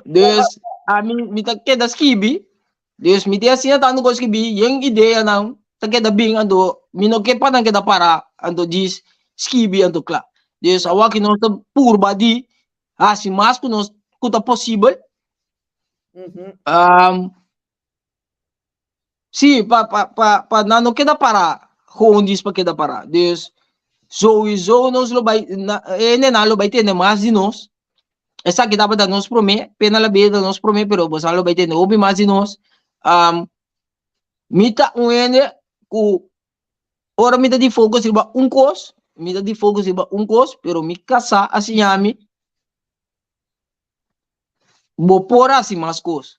Dus ami mi ta keda skibi. Dus mi tin asina tantu kos skibi, yen ideanan ta keda bin anto mi no ke pa nan keda para anto djis skibi anto kla. Dus awor ki nos ta purba di hasi mas ku nos ku ta posibel. Um, Sí, pa, pa, pa, pa nan no keda pará, gewoon dis pa keda pará. Dus, sowieso nos lo bai, na, e nenan lo bai tende mas di nos. Esaki tabata nos promé, pena la bida nos promé, pero bosan lo bai tende hopi mas di nos. Um, mi ta un hende ku ora mi ta di focus riba un kos, mi ta di focus riba un kos, pero mi kasá a siña mi Bo por hasi mas kos.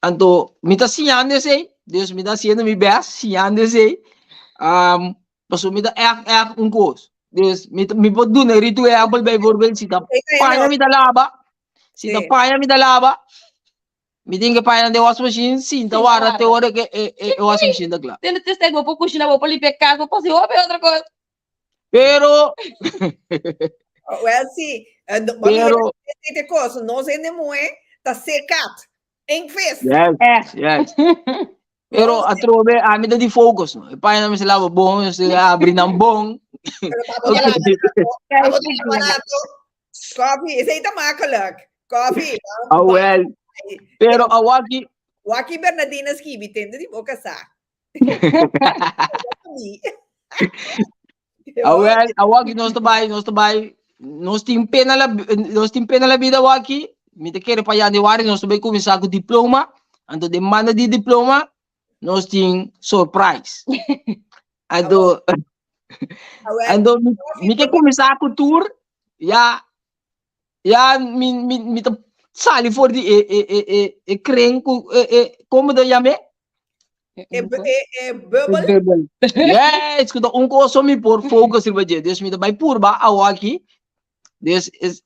Anto, mi ta siñando esei, dus mi ta hasiendo mi best siñando esei. Um, pasobra mi ta ègt ègt un kos. Dus mi, mi por duna Rito ehèmpel bijvoorbeeld, si ta paña mi ta laba, si ta paña mi ta laba, mi tin ke paña den wasmachine, sinta warda te ora ke e, e, e wasmachine ta kla. Tende te bo por kushina, bo por limpia kas, bo por hasi hopi otro kos. Pero. Well, sí. Eh, no, Pero. Te cosa, nos hende muhe ta sekat. Inkvis. Yes, yes. Pero atrobe ami ta di focus no. E paña mi se lava bon, mi se abri nan bon. Pero tabo ta lava tabo ta lava nato. Koffie, esei ta makkelijk. Koffie. Ah, well. Pero awaki. Waki Bernadina skibi tende di boca sa. Awel, awaki nos ta bai, nos ta bai, nos tin pena la, nos tin pena la vida awaki. Mi ta kere pa januari nos ta bai kuminsá ku diploma. Anto den banda di diploma nos tin surprise. Anto, anto mi, mi ke kuminsá ku tour, ya Ya mi mi mi ta sali for di e e e e e kren ku e e komo ta yam'é? E e e bubbel. Bubbel. Yes, ku ta un kos so mi por focus riba dje. Dus mi ta bai purba awaki. Dus es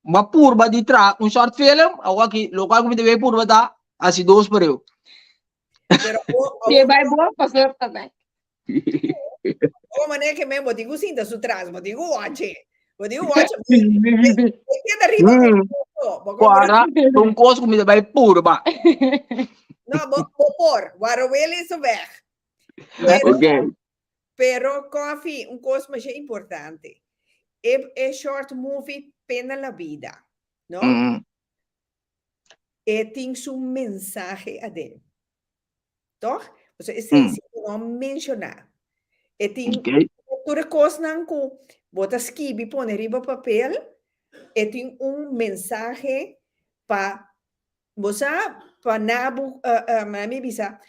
m'a purba di traha un short film, awaki lokual ku mi ta bai purba ta hasi dos pareu. Pero o Si e bai bon, pastor ta bai. O manera que men bo tin ku sinta su tras, bo tin ku watch e. Bo tin ku watch e. E keda riba Mm. bo compra. Kuara un kos ku mi ta bai purba. No, bo, bo por. Warawele is weg. Pero, Okay. pero coffee, un kos masha importante. E, e short movie Pena la Vida, no? Mm. E tin su mensahe aden. Toch? Pasobra esei Mm. si bo no menshoná. E tin Okay. tur e kosnan ku bo ta skibi pone riba papel, e tin un mensahe pa bo sa pa nabu mi bisa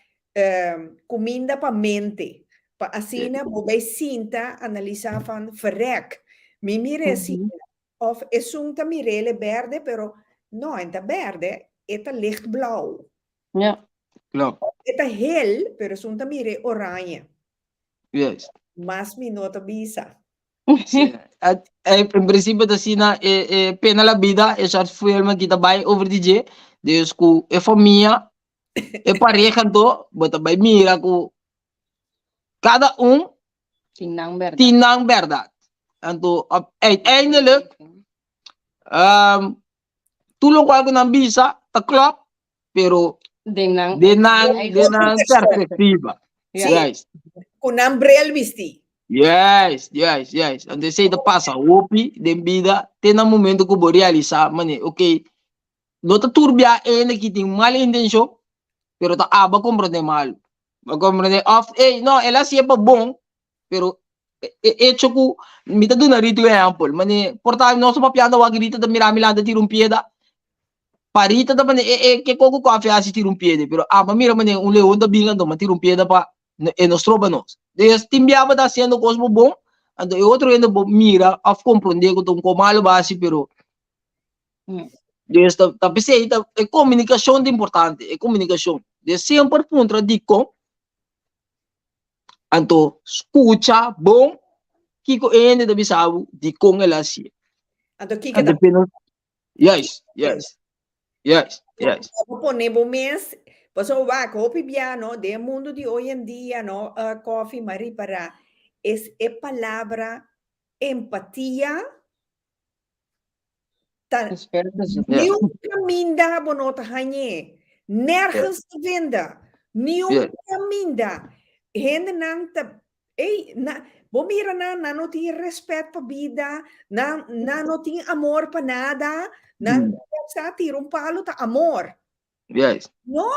kuminda pa mente, pa asina bo bai sinta analisá van verrek, mi mira esei Of esun ta mirele berde pero no en ta berde e ta licht blauw. Ja. Klopt. Of e ta hel pero esun ta mire oranje. Juist. Mas mi no ta bisa. Sí. At, eh, en principio ta asina e, e pena la vida, e soort film aki ta bai over di dje. Dus ku e famia, e pareha anto, bo ta bai mira ku Cada un Tin nan berdad. tin nan berdad. Anto op uiteindelijk um, tur lokual ku nan bisa ta klop, pero Den nan den nan, eigen den nan perspektiva. Ja. Juist. Ku nan bril bisti. Juist, juist, juist. Anto esei ta pasa hopi den bida te na momento ku bo realisa mane, oké, no ta tur bia hende ki tin mal intenshon, pero ta aba komprondé malu. Bo comprende? Of, ey, no, el a hasié pa bon, pero e, e hecho ku mi ta duna Rita un ehempel. Mane, por ta nos ta papiando awor Rita ta mira mi lanta tira un pieda. Pa Rita ta mane, e, e, ke koko ku a hasi tira un pieda, pero aba mira mane un leon ta bin anto ma tira un pieda pa e no stroba nos. Dus tin bia bo ta hasiendo kos bo bon, anto e otro hende por mira òf komprondé ku ta un kos malu bo hasi, pero Dus ta ta p'esei ta e komunikashon ta importante, e komunikashon. Dus semper puntra dikon, anto skucha bon kiko e hende ta bisa bo dikon el a hasié. Anto kiko ta Juist, juist, juist, juist. Bo pone bo mes, pasobra wak hopi bia no, den e mundu di hoy en dia no, Koffie, m'a ripará, es e palabra empatia Ta ni un caminda bo no ta hañ'é. Nergens te vinda. Ni un caminda. Hendenan ta, ey, na, bo mira nan, nan no tin respet pa bida, nan, nan no tin amor pa nada, nan sa tira un palo ta amor. Yes. No,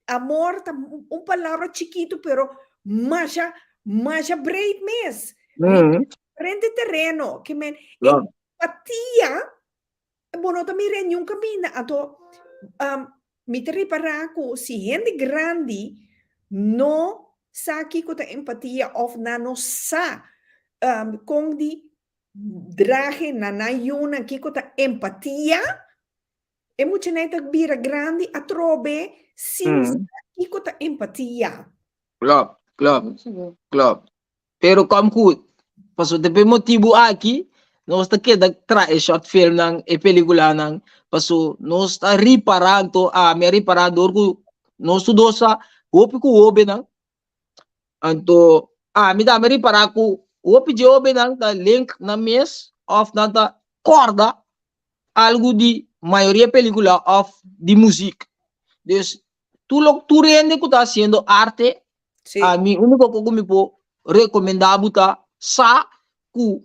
amor ta un palabra chiquito, pero masha, masha breed mes. Diferente terreno. Que men, empatia, bo no ta mira niun caminda. Anto, um, mi ta repará ku si hende grandi no sa kiko ta empatia of nan no sa um, kon di drahe na nan yunan kiko ta empatia, E muchanan ta bira grandi atrobe sin sa kiko ta empatia. Klopt, klopt, klopt. Pero kom ku, pasobra ta p'e motibu aki nos ta keda traha e short filmnan, e pelikulanan, paso nos ta ripará anto, ami a ripará dor ku nos tur dos ta hopi ku hobennan, anto ami tambe a ripará ku hopi dje hobennan ta link nan mes òf nan ta kòrda algu di mayoria pelikula òf di muzik. Dus tur lo tur hende ku ta hasiendo arte, Sí. ami úniko ku mi por rekomendá bo ta sa ku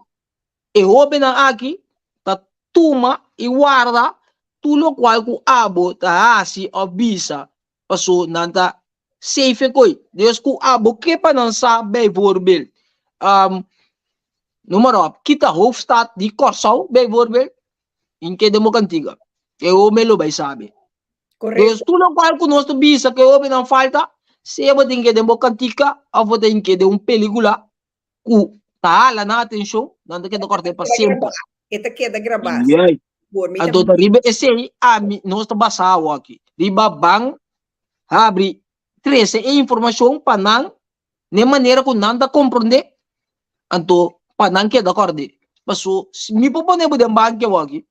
e hóbennan aki ta tuma i warda tur lokual ku abo ta hasi òf bisa paso nan ta safe koi. Dus ku abo ke pa nan sa bijvoorbeeld, um, noem maar op, kita hoofdstad di Kòrsou bijvoorbeeld, in ke den bo kantiga. E hoben lo bai sabe. Correcto. Dus tur lokual ku nos ta bisa ku e hobennan falta, sea bo tin ke den bo kantika òf bo tin ke den un pelikula ku ta hala nan atenshon, nan ta keda kòrt'é pa semper. E ta keda grabá. Juist. Por mi ta Anto ta riba esei ami nos ta basá awo aki. Riba ban habri trese e informashon pa nan n'e manera ku nan ta komprondé, anto pa nan keda kòrd'é. Paso si mi por pone bo den banki awo aki,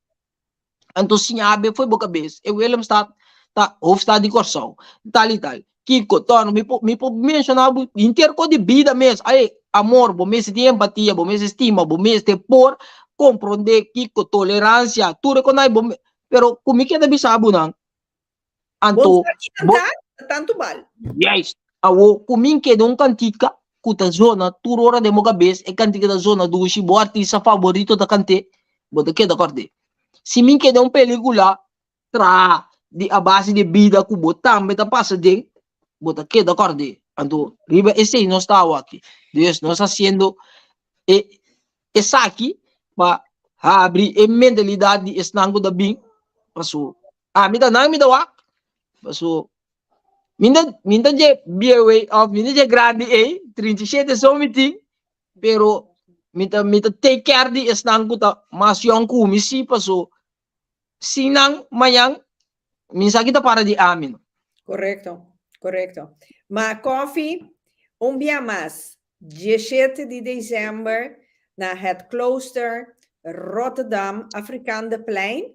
Anto siña be fo'i bo kabes, e Willemstad ta hoofdstad di Kòrsou, tal i tal. Kiko, tòno, mi por mi por menshoná bo henter kos di bida mes. Ay, amor, bo mester tin empatia, bo mester stima, bo mester por komprondé kiko, toleransia, tur e konai bo pero ku mi keda bisa bo nan, Bon Anto sa ki bo kanta ta tantu bal. Juist. Awo ku min keda un kantika ku ta zona tur ora den bo kabes, e kantika ta zona dushi, bo artista favorito ta kant'é, bo ta keda kòrd'é. Si min keda un pelikula traha di a base di bida ku bo tambe ta pasa den, bo ta keda kòrd'é. Anto riba esei nos ta awo aki. Dus nos hasiendo e esaki pa habri e mentalidat di esnan ku ta bin paso Ami ta nan mi ta wak. Paso mi ta mi ta dje bieu ei of mi ta dje grandi ei, 37 so mi tin, pero mi ta mi ta take care di esnan ku ta mas yòn ku mi si paso sin nan mañan mi sa ki ta para di ami no. Korekto, korekto. Ma Koffie, un bia mas, 17 di december na Het Klooster, Rotterdam, Afrikaanderplein,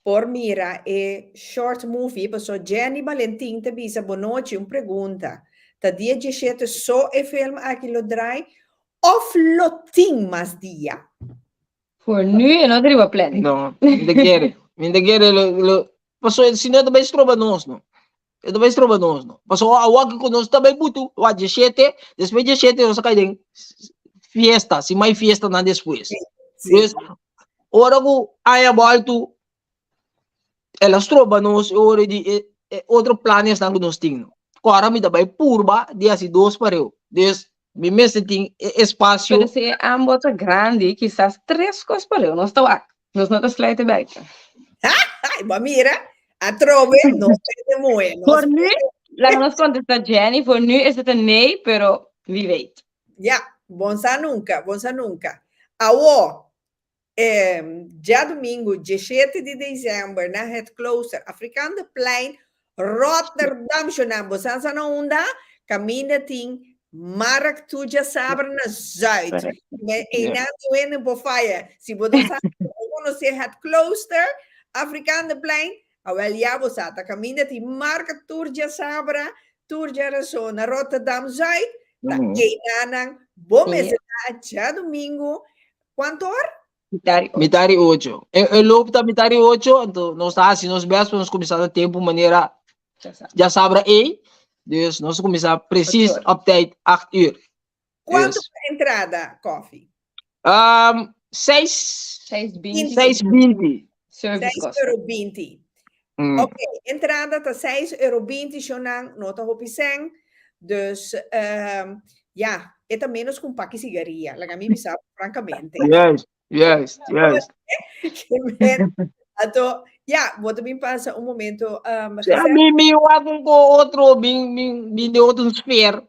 Por mira e short movie paso Jenny Balentin ta bisa bonochi un pregunta ta dia 17 so e film aki lo draai of lo tin mas dia? Voor nu e no ta riba planning. No, mi ta kere. Mi ta kere lo, lo, paso si no e ta bai stroba nos no. E ta bai stroba nos no. Paso awor ku nos ta bai butu, wa 17, despues 17 nos ta kai den fiesta, si mai fiesta nan despues. Sí. Dus, ora ku aña boltu, el a stroba nos e ora di e, e otro planes nan ku nos tin no. Kora mi ta bai purba di hasi dos pareu. Dus, mi mester tin e espacio. Pero si e aanbod ta grandi, kisas tres kos pareu nos ta wak. Nos no ta sluit e buiten. Ay, bo a mira, atrobe, nos ta de muhe. Nos Voor nu, laga nos contesta Jenny, voor nu is het een nee, pero... Wie weet. Ja, bon sa nunca, bon sa nunca. Awo, eh, djadumingu, 17 di december, na Het Klooster, Afrikaanderplein, Rotterdam, shonan, bo sa sa na unda? Kaminda tin Mark tur djasabra na Zuid. Correct. Me einan duende bo faya. Si bo no sa, bo konosé Het Klooster, Afrikaanderplein, awel ya bo sa, ta kaminda tin Mark tur djasabra, tur djarason na Rotterdam Zuid, ta einanan bo mester ta djadumingu Cuanto or? Mitad di ocho. Mitad di ocho. E, e loop ta mitad di ocho, anto nos ta hasi nos best pa nos kuminsá na tempu manera Ya sa. djasabra ei. Dus nos ta kuminsá precies Ocho or. op tijd acht uur. Cuanto Dus, pa entrada, koffie? um, seis, 6:20. 6:20. Service Seis kosten. euro 20. Ok, entrada ta seis euro 20, shownan, no ta hopi sèn. Dus, ehm, ja, e ta menos ku un paki sigaria, laga mi bisa bo frankamente. Juist, juist, juist. Anto, ja, bo ta bin pasa un momento, ehm, Ja, gezellig. mi, mi wak un ko otro, bin, bin, bin de otro sfeer.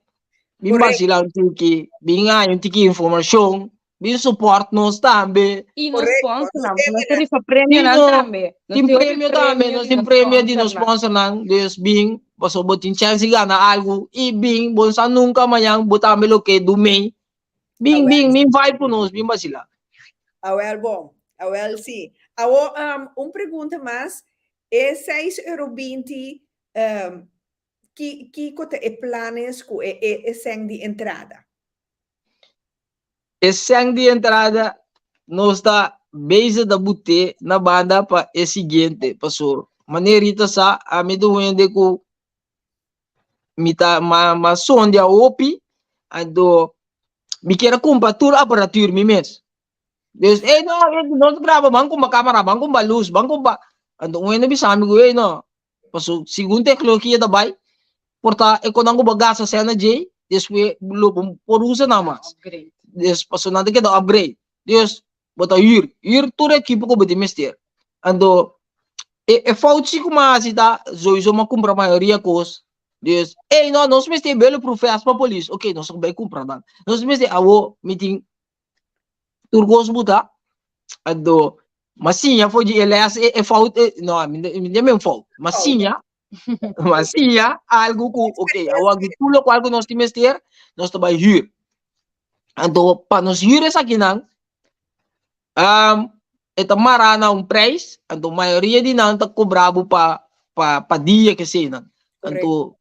Bin Correcto. basila un tiki, bin haña un tiki informashon. Bin support nos tambe. Y nos Correcto. sponsornan, Nos nos ta rifa premionan Sí, no. tambe. Nos Tin tin hopi premio tambe, nos di tin nos premio di nos sponsornan. sponsornan. Dus bin, paso bo tin chance di gana algu. Y bin, bo no sa nunca mañan bo tambe lo ke du mee. Bin, Awel. bin, bin vibe ku nos, bin basila. Awel bon, awel si. Awo, um, un pregunta mas. E seis euro 20, um, ki, kiko ta e planes ku e, e, e sèn di entrada? E sèn di entrada nos ta bezig ta but'é na banda pa e siguiente, paso manera Rita sa ami ta un hende ku mi ta ma sondia hopi, anto mi kier a kumpra tur aparatur mi mes. Dus ey no, nos graba ban kumpra kamera, ban kumpra lus, ban kumpra, anto un hende bisa mi ku ey no, Paso segun tecnologia ta bai, por ta e konan ku bo gasta sèn na djei, despues lo bo por usa nan mas. Upgrade. Des paso nan ta keda upgrade. Dus bo ta huur, huur tur ekipo ku bo tin mester. Anto e e fout si ku mi a hasi ta souiso mi a kumpra mayoria kos. Dus ey no nos mester bulletproof vest pa polis, oke nos ta bai kumpra nan. Nos mester awo mi tin tur kos buta anto ma siña for di e les e fout e no mi mi ta men fout ma siña ma siña algo ku ok awor di tur lokual ku nos tin mester nos ta bai huur anto pa nos huur esakinan e ta mara na un prijs anto mayoria di nan ta kobra bo pa pa pa dia kesenan anto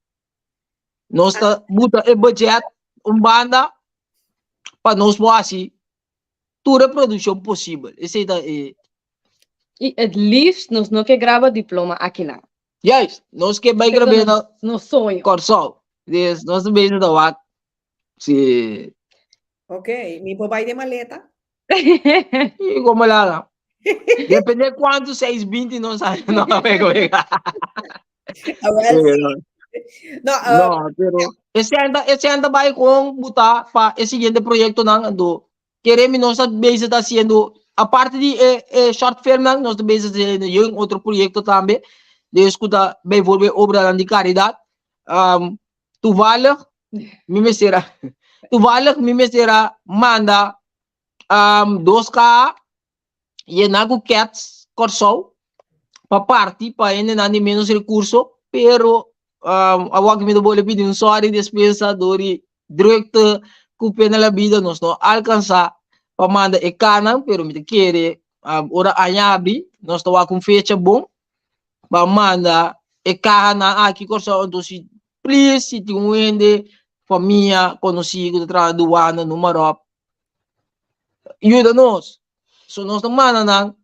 Nos ta buta e budget un banda pa nos por hasi tur e produccion posibel. Esei ta e. I het liefst nos no ke graba diploma akinan. Juist, nos ke bai Esei ta grab'é na nos soño. Kòrsou. Dus nos ta bezig ta wak si. Ok, mi por bai den maleta? I komo laga. Depende kuantu 6:20 nos haña. No, wega, wega. Awel, Sí, sí. no. No, uh, No, pero e senta, e senta bai con buta pa e siguiente proyectonan, anto keremi nos ta bezig ta haciendo, aparte di e, e short filmnan, nos ta bezig haciendo yen otro proyecto tambe, dus ku ta bijvoorbeeld obranan di caridad. Um, toevallig, mi mester a, toevallig mi mester a manda um, dos kaha yená ku Cats Kòrsou pa parti pa hendenan di menos rekurso, pero um, awor mi ta bole pidi un sorry despensa dor di drukte ku pena la bida nos no alkansá pa manda e kanan, pero mi ta kere um, ora aña abri nos ta wak un fecha bon pa manda e kahanan aki Kòrsou, entonces si please si tin un hende famia konosí ku ta traha duana noem maar op yuda nos. So nos ta manda nan,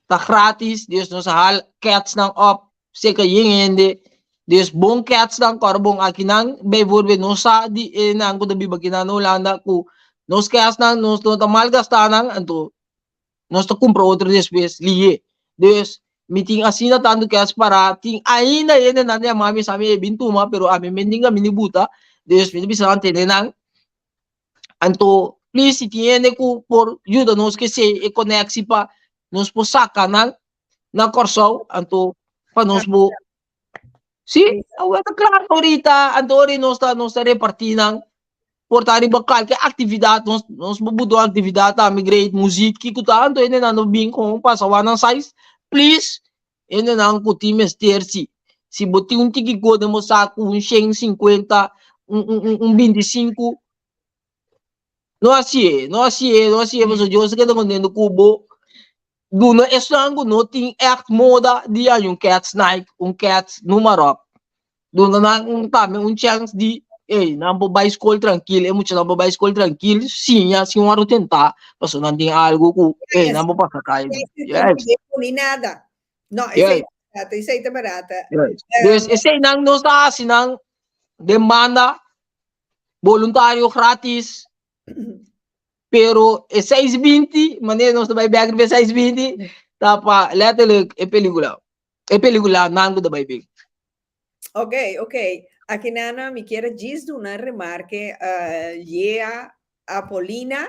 ta gratis, dus nos a haal catsnan op, seka yen hende. Dus bon catsnan, kòrda bon akinan, bijvoorbeeld nos sa di e nan ku ta biba akinan na Hulanda ku nos catsnan nos no ta malgastá nan, anto nos ta kumpra otro despues lihe. Dus mi tin asina tantu cats pará, tin ainda hendenan ta yama mi sa mi e bin tuma, pero ami men tin kaminda di buta, dus mi ta bisa nan tene nan. Anto, please, si tin hende ku por yuda nos kese e koneksi pa nos por saka nan na Kòrsou, anto pa nos bo Sí, awor ta kla ahorita, anto ora nos ta nos ta repartí nan. Por ta riba kalke aktividat, nos nos por buta un aktividat tambe great, muzik, kiko ta, anto hendenan ta bin kon pasa wak nan size. Please, hendenan ku tin mester si. Si bo tin un tiki ko den bo saku, un shen sinkuenta, un un un un bintisinku, no hasié, no hasié, no hasié pasobra Dios ta keda kontento ku bo. Duna esnan ku no tin ègt moda di haña un kèts Nike, un kèts Numarop. Duna nan un tambe un chèns di, ey, nan por bai skol trankil, e muchanan por bai skol trankil, siña sin wòrdu tentá, pasobra nan tin algu ku, ey, nan por pasa kai. Yes. Ni nada. No, esei ta barata, esei ta barata. Yes. Dus eseinan nos ta hasi nan den banda boluntario gratis. Pero e seis binti, manera nos ta bai bek riba e seis binti, ta pa letterlijk e pelicula. E pelicula nan ku ta bai bek. Ok, ok. Aki nana mi kier a djis duna remarke uh, Yea Apolina,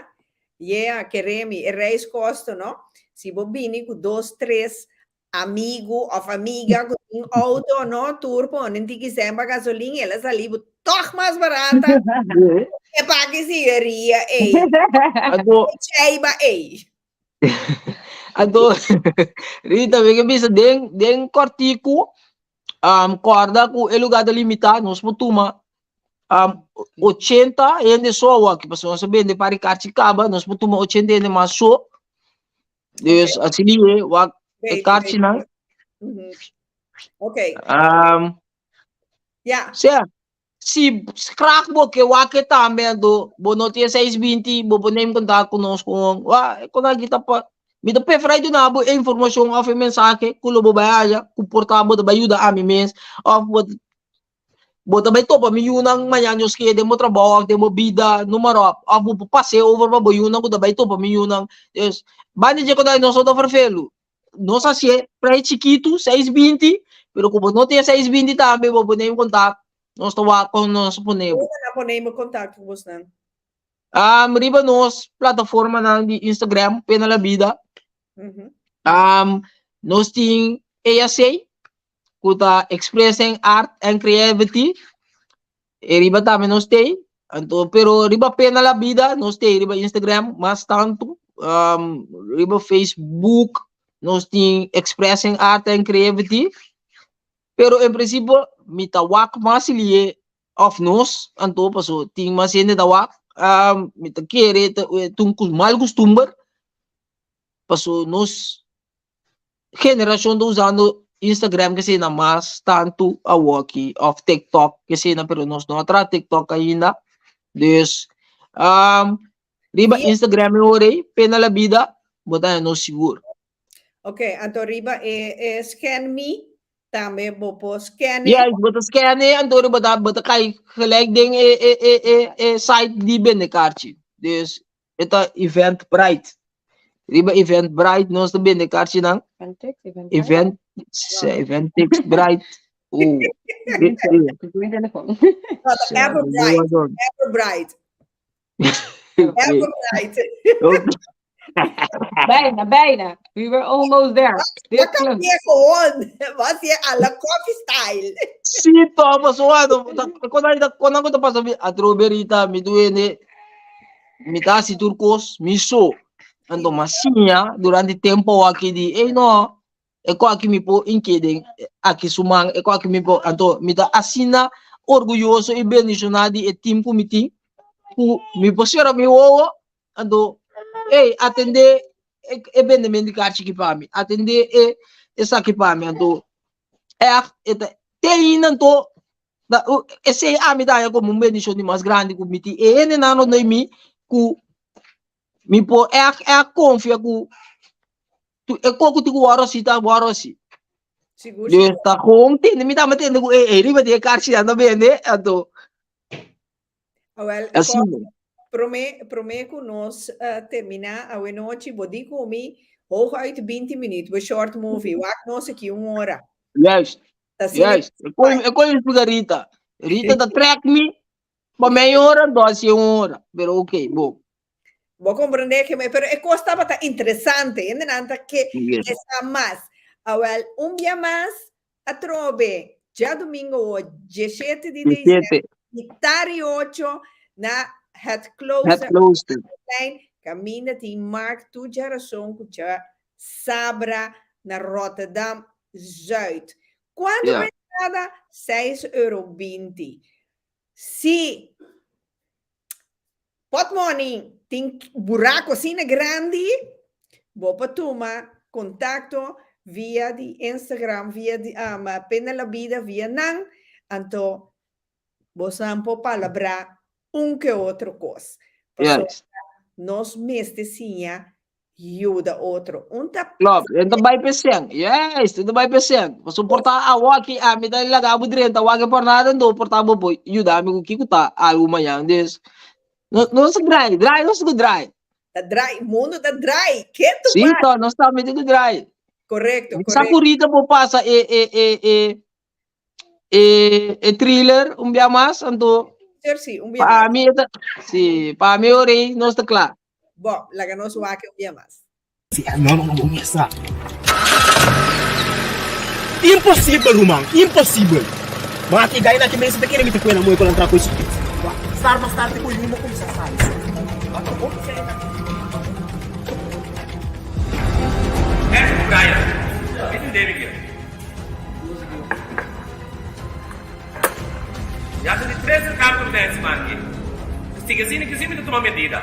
Yea keremi e reiskosten no. Si bo bini ku dos, tres amigu of amiga ku tin auto no tur pone un tiki sen pa gasolin el a sali bo toch mas barata e paki sigaria ey Anto, e cheiba ey. anto Rita, mi ke bisa den den kòrtiku, um, kòrda ku e lugá ta limitá, nos por tuma um, 80 hende so awor, pasobra nos a bende par di karchi kaba, nos por tuma 80 hende mas so. Dus okay. así die, wak e kaartje Mm -hmm. Oké. Okay. Um, ja. Sea, si graag bo ke wak e tambe, anto bo no tin 620, bo por neem contact ku nos gewoon. Wa, e kon aki ta pa Mi ta preferá duna bo e informashon òf e mensahe ku lo bo bai haña ku por ta bo ta bai yuda ami mes òf bo Bo ta bai topa mi yunan mañan Dios kier den bo trabou of den bo bida, noem maar op. Of bo por pas'é over pa bo yunan ku ta bai topa mi yunan. Dus, banda dje ku ta nos no ta ferfelu. Nos hasié prei chikitu, seis binti, pero ku bo no tin e seis binti tambe bo por neem kontak, nos ta wak kon nos pone bo. Unda nan por neem kontak ku bosnan? Um, riba nos plataformanan di Instagram, Pena la Vida. Um, nos tin EAC, ku ta Expressing Art and Creativity. E riba tambe nos tei. Anto, pero riba Pena la Vida, nos tei riba Instagram mas tantu. Um, riba Facebook, nos tin Expressing Art and Creativity. Pero en principio, mi ta wak mas lié of nos, anto paso tin mas hende ta wak. Um, mi ta kere ta, ta un mal costumber. Paso nos generashon ta usando Instagram kesina mas tantu awoki of TikTok kesina pero nos no a traha TikTok ainda. Dus um, riba Instagram e ora ei, Pena la Bida, bo ta haña nos sigur. Ok, anto riba e, e scan me tambe bo por scan e. Yes, bo ta scan e, anto bo ta bo ta kai gelijk den e e e e e site di bende karchi. Dus E ta Eventbrite. Riba Eventbrite nos ta bende karchinan. Eventix, Eventbrite. Event, Eventix, Bright. Uh, Mi telefon. Everbright. Everbright. Everbright. Bijna, bijna. We were almost there. Dit cambié gewoon. Was je à la coffee style. Sí, to, paso, kon kon ta pasa atrobe Rita, mi duende. Mi ta hasi tur kos mi so. Anto m'a siña durante tempo aki di, ey no, e ko aki mi por ink'é den aki su man, e ko aki mi por, anto mi ta asina orguyoso i bendishoná di e team ku mi tin, ku mi por sera mi wowo, anto, ey, atendé e bendemento di karchi aki pa mi, atendé e esaki pa mi, anto, ègt, e ta, te ainda anto Ta esei ami ta haña komo un bendishon di mas grandi ku mi tin e hendenan rondó di mi ku mi por ègt ègt konfia ku e kos ku tin ku wòrdu hasi ta wòrdu hasi. Sigur, Dus sigur. ta gewoon tende mi tambe tende ku e riba di e karchinan ta bende anto Awel, asina. Kòfi, promé, promé ku nos terminá awe nochi, bo di ku mi hooguit binti minüt, bo short movie, wak nos aki un ora. Juist, Ta asina juist. E kos, e kos explica Rita. Rita ta trek mi pa meia ora, anto hasi un ora. Pero ok, bo. Bo comprende que me, pero e kos tabata interesante. Hendenan ta ke Yes. ke sa mas. Awel, un bia mas, atrobe, djadomingo o 17 di december, 17. mitad di ocho, na. Het Het Klooster Klooster. Plein, kaminda tin markt tur djarason ku djasabra na Rotterdam Zuid. Kuantu Ja. pa entrada? Seis euro binti. Si potmoni tin buraku asina grandi, bo por tuma kontakto via di Instagram, via di Pena la Bida, via nan, anto bosan por palabrá un ke otro kos. Pasobra nos mester siña yuda otro. Un ta Klopt, en ta bai p'esei. Juist, en ta bai p'esei. Pasobra por ta awor aki ami ta laga bo drenta awor aki por nada, anto por ta bo por yuda mi ku kiko ta algu mañan. Dus, no, nos ta drai, drai nos ta ku drai. Ta drai, mundo ta drai. Ke tu Sí, bai? to, nos tambe ta ku drai. Correcto, Mi sa correcto. ku Rita por pasa e, e, e, e, e, e thriller un bia mas, anto Sí, un bia pa mas. mi e ta, sí, pa mi ora nos ta kla. Bo, laga nos wak un bia mas. Sí, no, no, no, bo mester. Imposibel, ruman, imposibel. Ma aki gai na ki mester ta kere mi ta kuena moe ku nan tra ku esaki. Star mas tardi ku yuma kumsa sali. Nancy ku Brian, mi tin debe dia. Ya ta di tres karta ku ta hasi manki. Si sigui asina, kisi mi ta tuma medida.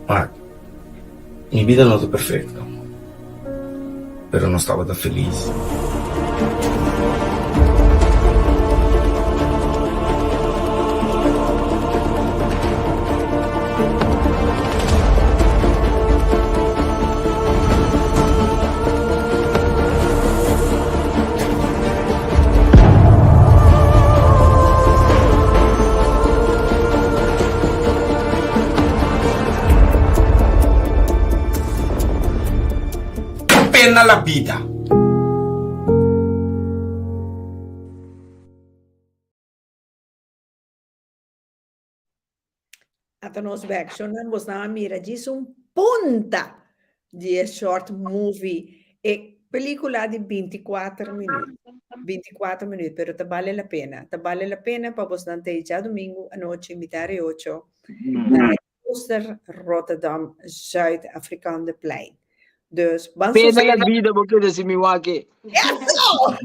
Wak, mi bida no ta perfecto, pero nos tabata feliz. Pena la bida. Ata nos bek. Shonnan bosnan a mira djis un punta di e short movie. E pelicula di binticuater minuut. Binticuater minuut, pero ta bale la pena. Ta bale la pena pa bosnan ta e djadumingu anochi mitar e ocho na e Klooster Rotterdam Zuid Afrikaanderplein. Dus ban Pena la vida bo keda si mi wak e. Eso!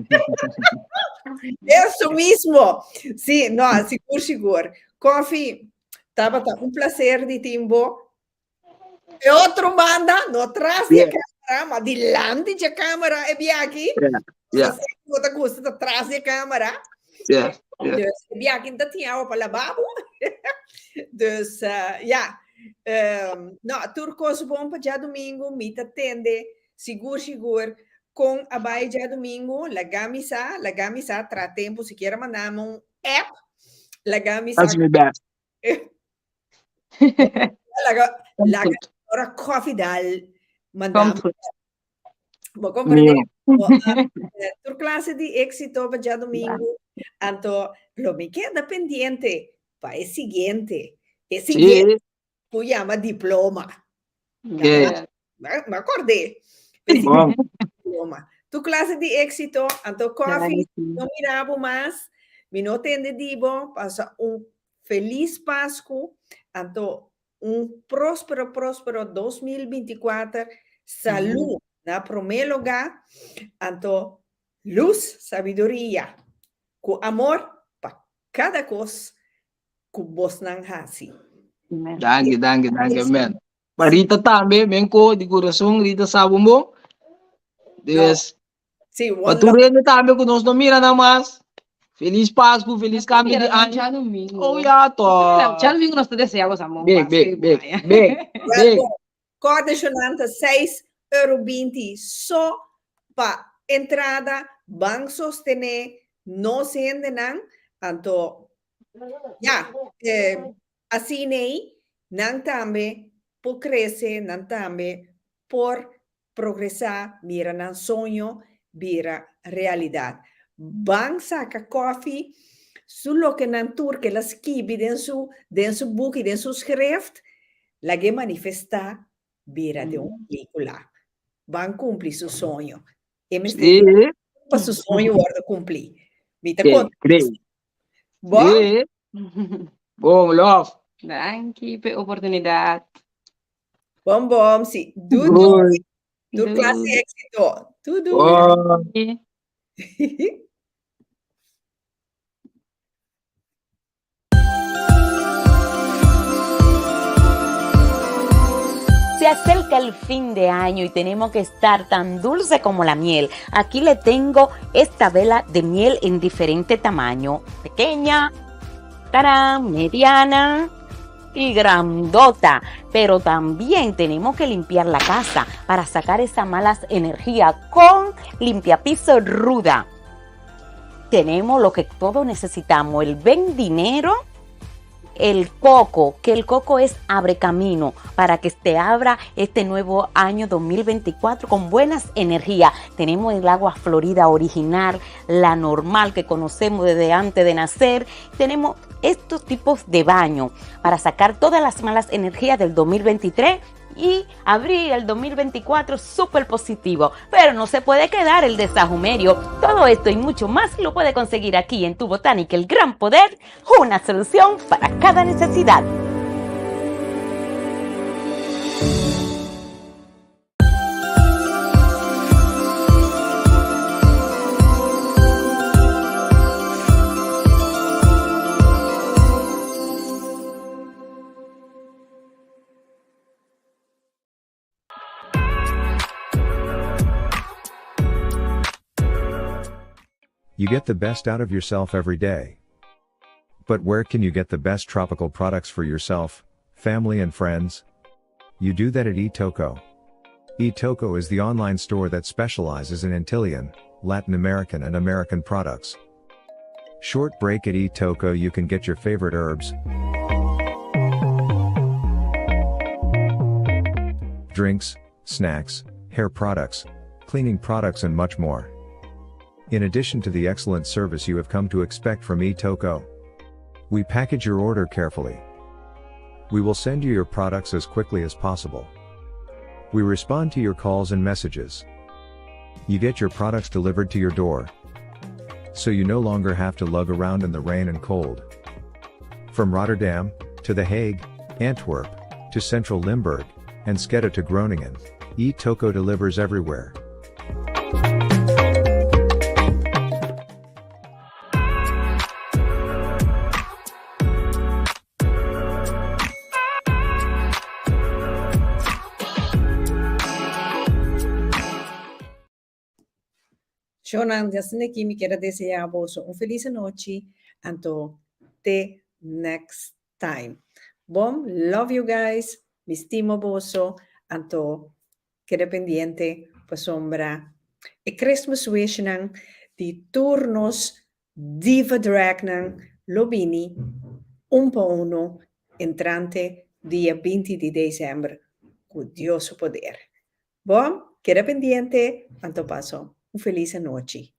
Eso mismo. Sí, no, sigur, sigur. Koffie, tabata un placer di tin bo. E otro banda, no tras di e camera, ma dilanti di e camera e biaki. Yeah, yeah. Bo ta gusta ta tras di e camera. Yeah, yeah. Dus e biaki ta tin awa pa lababo. Dus, uh, ja. Um, no, tur kos bon pa djadumingu, mi ta tende sigur sigur kon a bai djadumingu, laga mi sa, laga mi sa, tra tempu sikiera manda mi un app, laga mi sa. That's my best. Laga, laga ora koffie dal manda Komt goed. Bo comprende? Yeah. Bo, eh, tur clase di éxito pa djadumingu. Anto, lo mi keda pendiente pa e siguiente. E siguiente Sí. ku yama diploma. Yeah. Ma, ma acordé. E Bom. diploma. Tu clase di éxito, anto koffie, Danki. no mira bo mas, mi no tende di bo, pasa un feliz Pascu, anto un próspero, próspero 2024, salú na promé lugá, anto luz, sabiduria, ku amor pa kada kos ku bosnan hasi. Amen. Danki, danki, danki, amen. Pa Rita tambe, men ko di corazón, Rita sa bon bon. Dus, Sí, pa one tur love. hende tambe ku nos no mira nan mas. Feliz Pascu, feliz Nos ta cambio mira di nan aña. djadumingu. Oh ya, Nos ta mira toch. djadumingu nos ta desea bos amor Big, Pascu big, i big, bon aña. big, Wel, big. bon. Kòrda shonnan ta seis euro binti so pa entrada, ban sostené nos hendenan, anto ya, eh, asin'ei nan tambe por krese, nan tambe por progresá, mira nan soño bira realidat. Ban saka Coffie su lokenan tur ku el a skibi den su den su buki, den su schrift, lag'é manifestá bira den un pelíkula. Ban kumpli su soño. E mester Sí. pa su soño wòrdu kumplí. Mi ta Oké, konta. great. Bon? Sí. Bon, love. Danki p'e oportunidat. Bon bon, sí. Doei doei. Doei. Tur klase Doei. éksito. Doei doei. Bon. Se acerca el fin de año y tenemos que estar tan dulce como la miel. Aquí le tengo esta vela de miel en diferente tamaño. Pequeña, tarán, mediana y grandota. Pero también tenemos que limpiar la casa para sacar esa malas energía con limpiapiso ruda. Tenemos lo que todos necesitamos, el buen dinero, el coco, que el coco es abre camino para que te abra este nuevo año 2024 con buenas energías. Tenemos el agua florida original, la normal que conocemos desde antes de nacer. Tenemos estos tipos de baño para sacar todas las malas energías del 2023 y abrir el 2024 súper positivo. Pero no se puede quedar el desahumerio. Todo esto y mucho más lo puede conseguir aquí en Tu Botánica, el gran poder, una solución para cada necesidad. You get the best out of yourself every day. But where can you get the best tropical products for yourself, family and friends? You do that at eToco. eToco is the online store that specializes in Antillean, Latin American and American products. Short break at eToco you can get your favorite herbs, drinks, snacks, hair products, cleaning products and much more. In addition to the excellent service you have come to expect from eToco, we package your order carefully. We will send you your products as quickly as possible. We respond to your calls and messages. You get your products delivered to your door. So you no longer have to lug around in the rain and cold. From Rotterdam, to The Hague, Antwerp, to Central Limburg, and Skeda to Groningen, eToco delivers everywhere. Shownan, di asina aki mi kier a desea boso un felis anochi, anto te next time. Bon, love you guys, mi stima boso, anto keda pendiente pasobra e Christmas wishnan di tur nos diva dragnan lo bini un pa uno entrante dia binti di december cu Dios su poder. Bon, keda pendiente, anto paso un felis anochi.